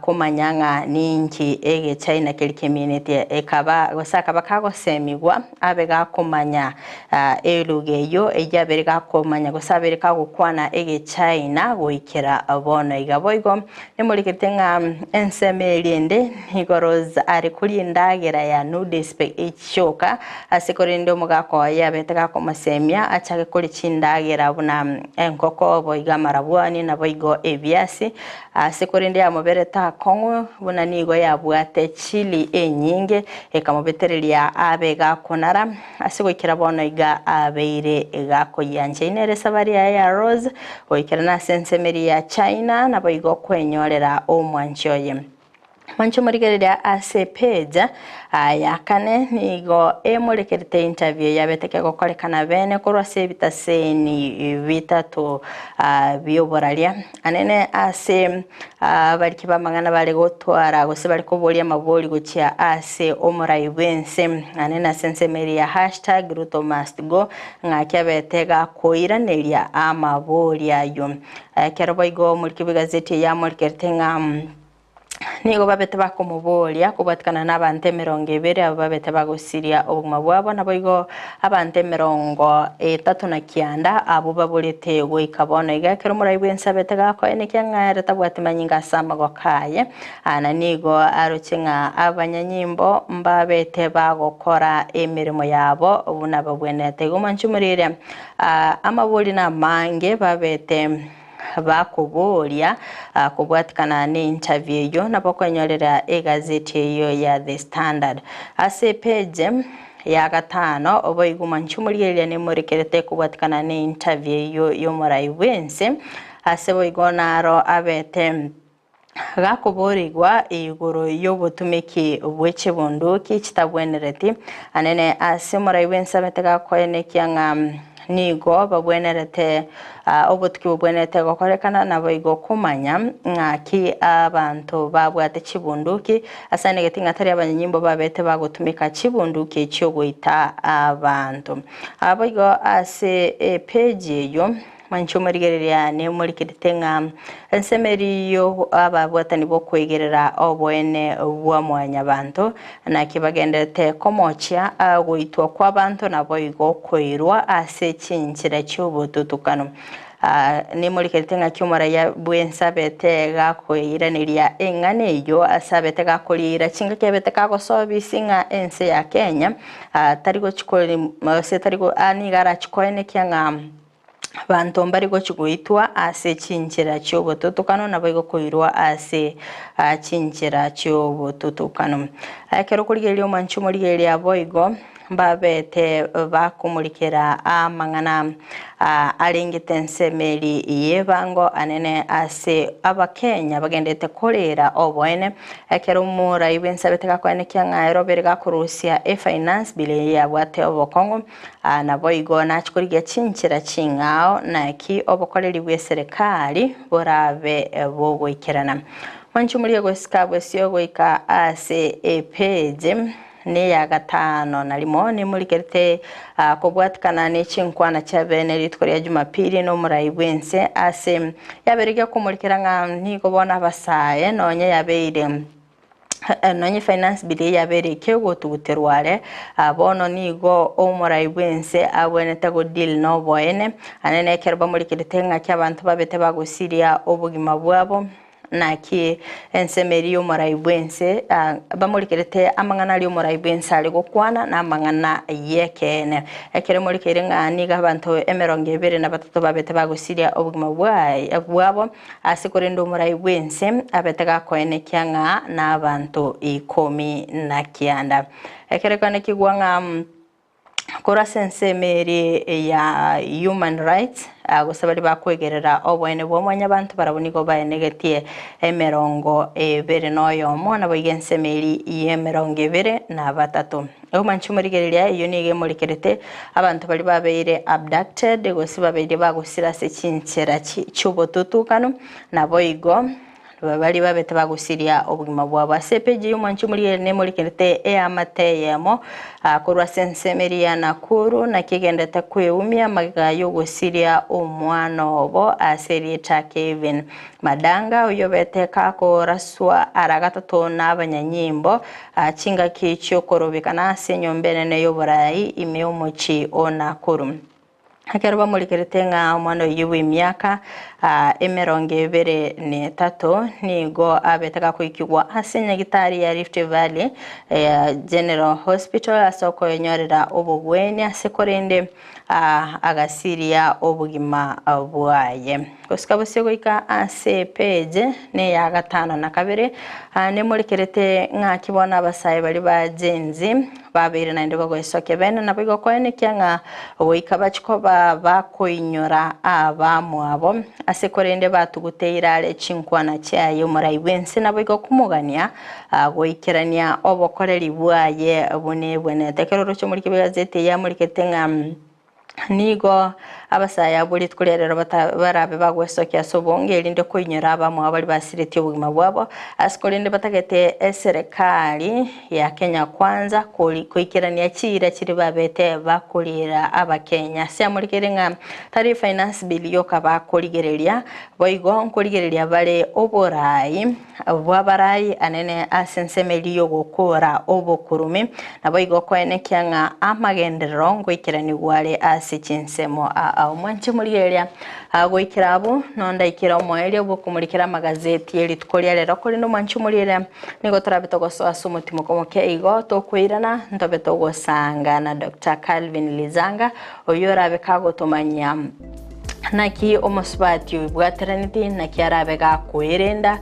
komanya ng'a ninki Egechaina keria keminetie. Ekaba gose akaba kagosemigwa abe gakomanya eluga eyio, eyio abere gakomanya gose abere kagokwana Egechaina goikera bono iga. Boigo Nimorigete ng'a ensemo eria ende nigo Rose are koria endagera ya noodles echioka ase korende omogaka oye abete gakomosemia achake koria chindagera buna enkoko boigo amarabwani naboigo ebiasi ase korende yamoberete akong'u buna nigo yabwate chilli enyinge ekamobetereria abe gakonara Ase goikera bono iga abeire gakoyiancha inere esabari yaye ya Rose goikera nase ensemo eria ya China naboigo kwenyorera omwanchi oye. Mwanche omorigereria ase epage ya kane nigo emorekerete interview yabete kegokorekana bene korwa ase ebitaseni bitato bioboraria anene ase Abariki b'amang'ana bare gotwara gose bare koboria amabori gochia ase omorai bw'ense naende nase ensemo eria ya hashtag Ruto must go ng'aki abete gakoiraneria amabori ayio. Ekero boigo omoriki bw'egazeti eye amorikerete ng'a. Nigo babete bakomoboria kobwatikana nabanto emerongo ebere abwo babete bagosiria obogima bwabo, naboigo abanto emerongo etato na kianda abwo baborete goika bono iga. Ekero omorai bw'ense abete gakoenekia ng'a ere tabwati manyinga ase amagoko aye, na nigo aroche ng'a abanyanyimbo mbabete bagokora emeremo yabo buna babwenerete. Igo mwanche omorieria amabori namange babete Bakoboria kobwatikana ne interview eyio nabo okwenyorera egazeti eyio ya The Standard. Ase epeji ya gatano boigo mwanche omorigereria nemorekerete kobwatikana ne interview eyio yomorai bwense ase boigo naro abete gakoborigwa igoro y'obotumeki bwe chibunduki chitabwenereti anene ase omorai bwense abete gakoenekia ng'a Nigo babwenerete obotuki bobwenerete gokorekana, naboigo komanya ng'aki abanto babwate chibunduki, ase anegeti ng'a tari abanyanyimbo babete bagotumeka chibunduki echio goita abanto. Boigo ase epeji eyio mwanche omorigereria nemorikerete ng'a ensemo eriyo ababwatani bokoigerera oboene bwa mwanyabanto Naki bagenderete komochia goitwa kw'abanto naboigo koirwa ase chinchera chi'obotutukano. Nimorikerete ng'aki omoraia bw'ense abete gakoiraneria eng'ana eyio ase abete gakoriira chingaki abete kagosobisia ng'a ense ya Kenya tari gochi gose tari nigo arachi koenekia ng'a Abanto mbare gochia goitwa ase chinchera chi'obotutukano, naboigo koirwa ase chinchera chi'obotutukano. Ekero okorigereria omwanchi omorigereria boigo mbabete bakomorikera amang'ana arengete ensemo eri y'ebango anene ase abakenya bagendete korera oboene. Ekero omorai bw'ense abete gakoenekia ng'a ere obere gakorusia efinance bill eye yabwate obokong'u, Naboigo nachia korigia chinchera ching'ao, naki obokoreri bw'eserekari borabe bogoikerana. Mwanche omorie gosika bosio goika ase epeji neya gatano na rimo, nimorikerete kobwatikana ne chinkwana chia bene rituko ria Jumapili nomorai bw'ense ase yabeire gekomorikera ng'a nigo bono abasae nonya yabeire Nonye finance bill eye yabeire kegotuguterwa are, bono nigo omorai bwense abwenerete go deal noboene, naende nekero bamorikerete ng'aki abanto babete bagosiria obogima bwabo, naki ensemo eria yomorai bwense bamorikerete amang'ana aria omorai bwense are gokwana na amang'ana yekeene. Ekero emorikeire ng'a nigo abanto emerongo ebere na batato babete bagosiria obogima bwaye bwabo, Ase korende omorai bw'ense abete gakoenekia ng'a nabanto ikomi na kianda. Ekero ekonekigwa ng'a korwa ase ensemo eria ya human rights gose baria bakwegerera oboene bwa mwanyabanto barabwo nigo baenegetie emerongo ebere na oyomo naboigo ensemo eria y'emerongo ebere na batato. Omanche omorigereria eyio nigo emorekerete abanto baria babeire abducted gose babeire bagosira ase chinchera chi'obotutukanu, naboigo baria babete bagosiria obogima bwabo. Ase epeji y'omwanchi omorigereria nemorekerete eamate eyemo korwa ase ensemo eria ya Nakuru naki egenderete kweumia magega y'ogosiria omwana obo ase erieta Kevin. Madanga oyio obete kakoraswa ara gatato nabanyanyimbo Chingaki chi'okorobekana ase enyomba enene y'oboraai ime y'omochie o Nakuru. Ekero bamorikerete ng'a omwana oyio bw'emiaka emerongo ebere na etato nigo abete gakoikigwa ase enyagitari ya Rift Valley General Hospital ase okoenyorera obogwenia ase korende agasiria obogima bwaye. Gosika bosio goika ase epeji neya gatano na kabere, nemorekerete ng'aki bono abasae baria ba Gen Z babeire naende bagoesokia bene naboigo koenekia ng'a goika bachie koba bakoinyora abamwabo ase korende batuguteire are chinkwana chiaye omorai bw'ense naboigo komogania goikerania obokoreri bwaye buna ebwenerete. Ekero oroche omoriki bw'egazeti eye amorikete ng'a. Nigo abasae abwo rituko ria rero barabe bagwesokia ase obonge, erinde koinyora abamwabo baria basiretie obogima bwabo, ase korende batagete eserekari ya Kenya Kwanza koikerania chiira chiria babete bakoriera abakenya. Ase amorikire ng'a tari Finance Bill yoka bakorigereria, boigo nkorigereria bare oborai bw'abarai anene ase ensemo eria y'ogokoora obokurumi, naboigo koenekia ng'a amagenderero ngoikeranigwa are ase chinsemo aa. Mwanche morigereria goikera abwo, nondaikera omoerio bw'okomorikera amagazeti ye rituko ria rero, korende omwanche omorigereria nigo torabe togosoa ase omotimoko omoke igo tokoirana ntobe togosanga na Doctor Calvin Lizanga oyio orabe kagotomanyia Naki omosubati oibwateraneti, naki arabe gakoerenda,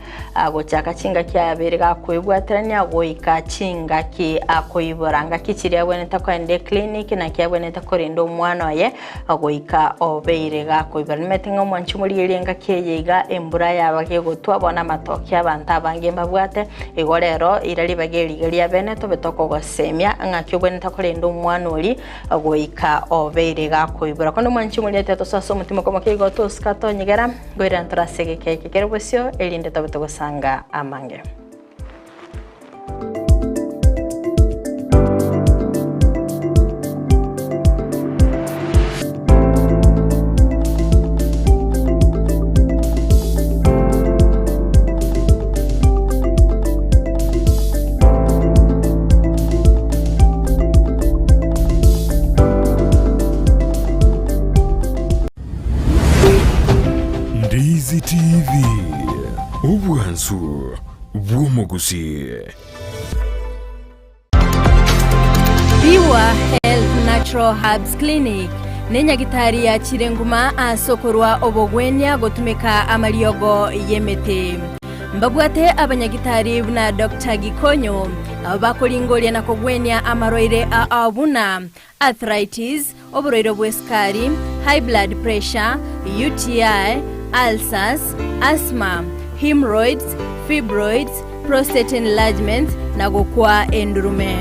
gochaka chingaki abeire gakoebwaterania goika chingaki akoibora. Ngaki chiria agwenerete kogenda eclinic, naki agwenerete korenda omwana oye goika obeire gakoibora. Nimanyete ng'a omwanchi omorigereria engaki eye iga embura yaba gegotwa bono amatoke abanto abange mbabwate, igo rero ira ribaga eri iga ria bene tobe tokogosemia ng'aki ogwenerete korenda omwana oria. Goika obeire gakoibora. Korende omwanchi omoriete tosoe ase omotima okomokia igo tosika tonyegera, ngoirana tore ase egeka eke kere bosio, erinde tobe togosanga amange. Ndizi TV, obwansu bw'omogusii. Pure Health Natural Herbs Clinic nenyagitari yachire nguma ase okorwa obogwenia gotumeka amariogo y'emete. Mbabwate abanyagitari buna Doctor Gikonyo bakoringoria na kogwenia amarwaire ao buna arthritis, oborwaire bw'esukari, high blood pressure, UTI, ulcers, asthma, hemorrhoids, fibroids, prostate enlargement, na gokwa endurume.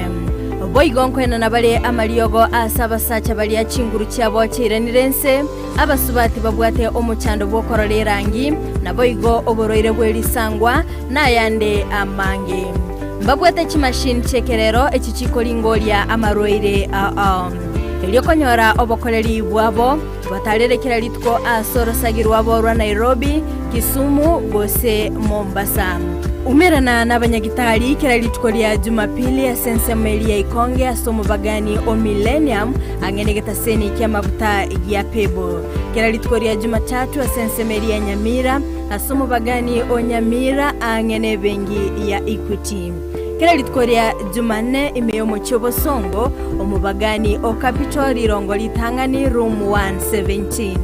Boigo nkoenana bare amariogo ase abasacha baria chinguru chiabo chiairanire ense, abasubati babwate omochando bw'okorora erangi, naboigo oborwaire bwe risangwa, na ayande amange. Mbabwate chimashini chi'ekerero echi chikoringoria amarwaire ao. Erio konyora obokoreri bwabo, batarere kera rituko ase orosagi rwabo rwa Nairobi, Kisumu gose Mombasa. Umerana nabanyagitari kera rituko ria Jumapili ase ensemo eria ya Ikonge ase omobagani o Millennium ang'e negetaseni ki'amaguta gia Pebble. Kera rituko ria Jumatatu ase ensemo eria ya Nyamira Ase omobagani o Nyamira aang'e nebenki ya Equity. Kera rituko ria Jumanne ime y'omochie obosongo, omobagani o Capital rirongo ritang'ani room 117.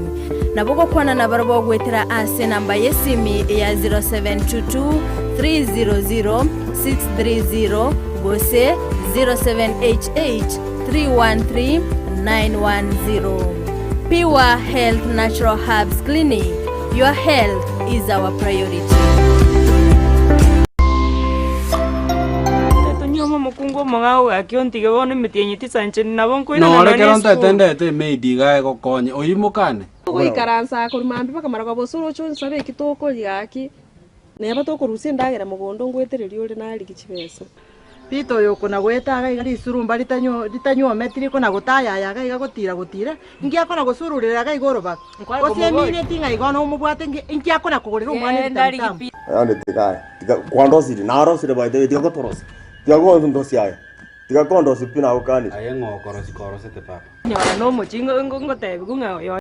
Nabo gokwana nabarabwo goetera ase enamba y'esimi ya 0722 300 630 gose 0788 313 910. Pure Health Natural Herbs Clinic. Your health is our priority. Tonyuoma omokungu omong'ao gaki ontige bono emetienyi tisancheni nabo nkoirana Nore nonya ekero esukuru. ntaete ndete emaid iga egokonye, oimokane. Ogoikaransa korwa mambia mpaka marogoba gose oroche onsabe eki tokoria gaki, neba tokorusia endagera mogondo ngoetereria ore narigi chibesa. Peter oyo okona goeta iga iga risurumba ritanyo ritanyuometi rikona gotayaya iga iga gotira gotira, inki akona gosururera iga iga orobago? Gose emineti ng'a igo nomobwate nki inki akona kogorera omwana ebitamutamu? Yaani tiga tiga kwandosirie narosire by the way tiga gotorosia tiga gondosia aye tiga kondosia pi nagokanire. Aye ng'o okorosia korosete papa? Nyora nomochie ngotebiwa ng'a oyo.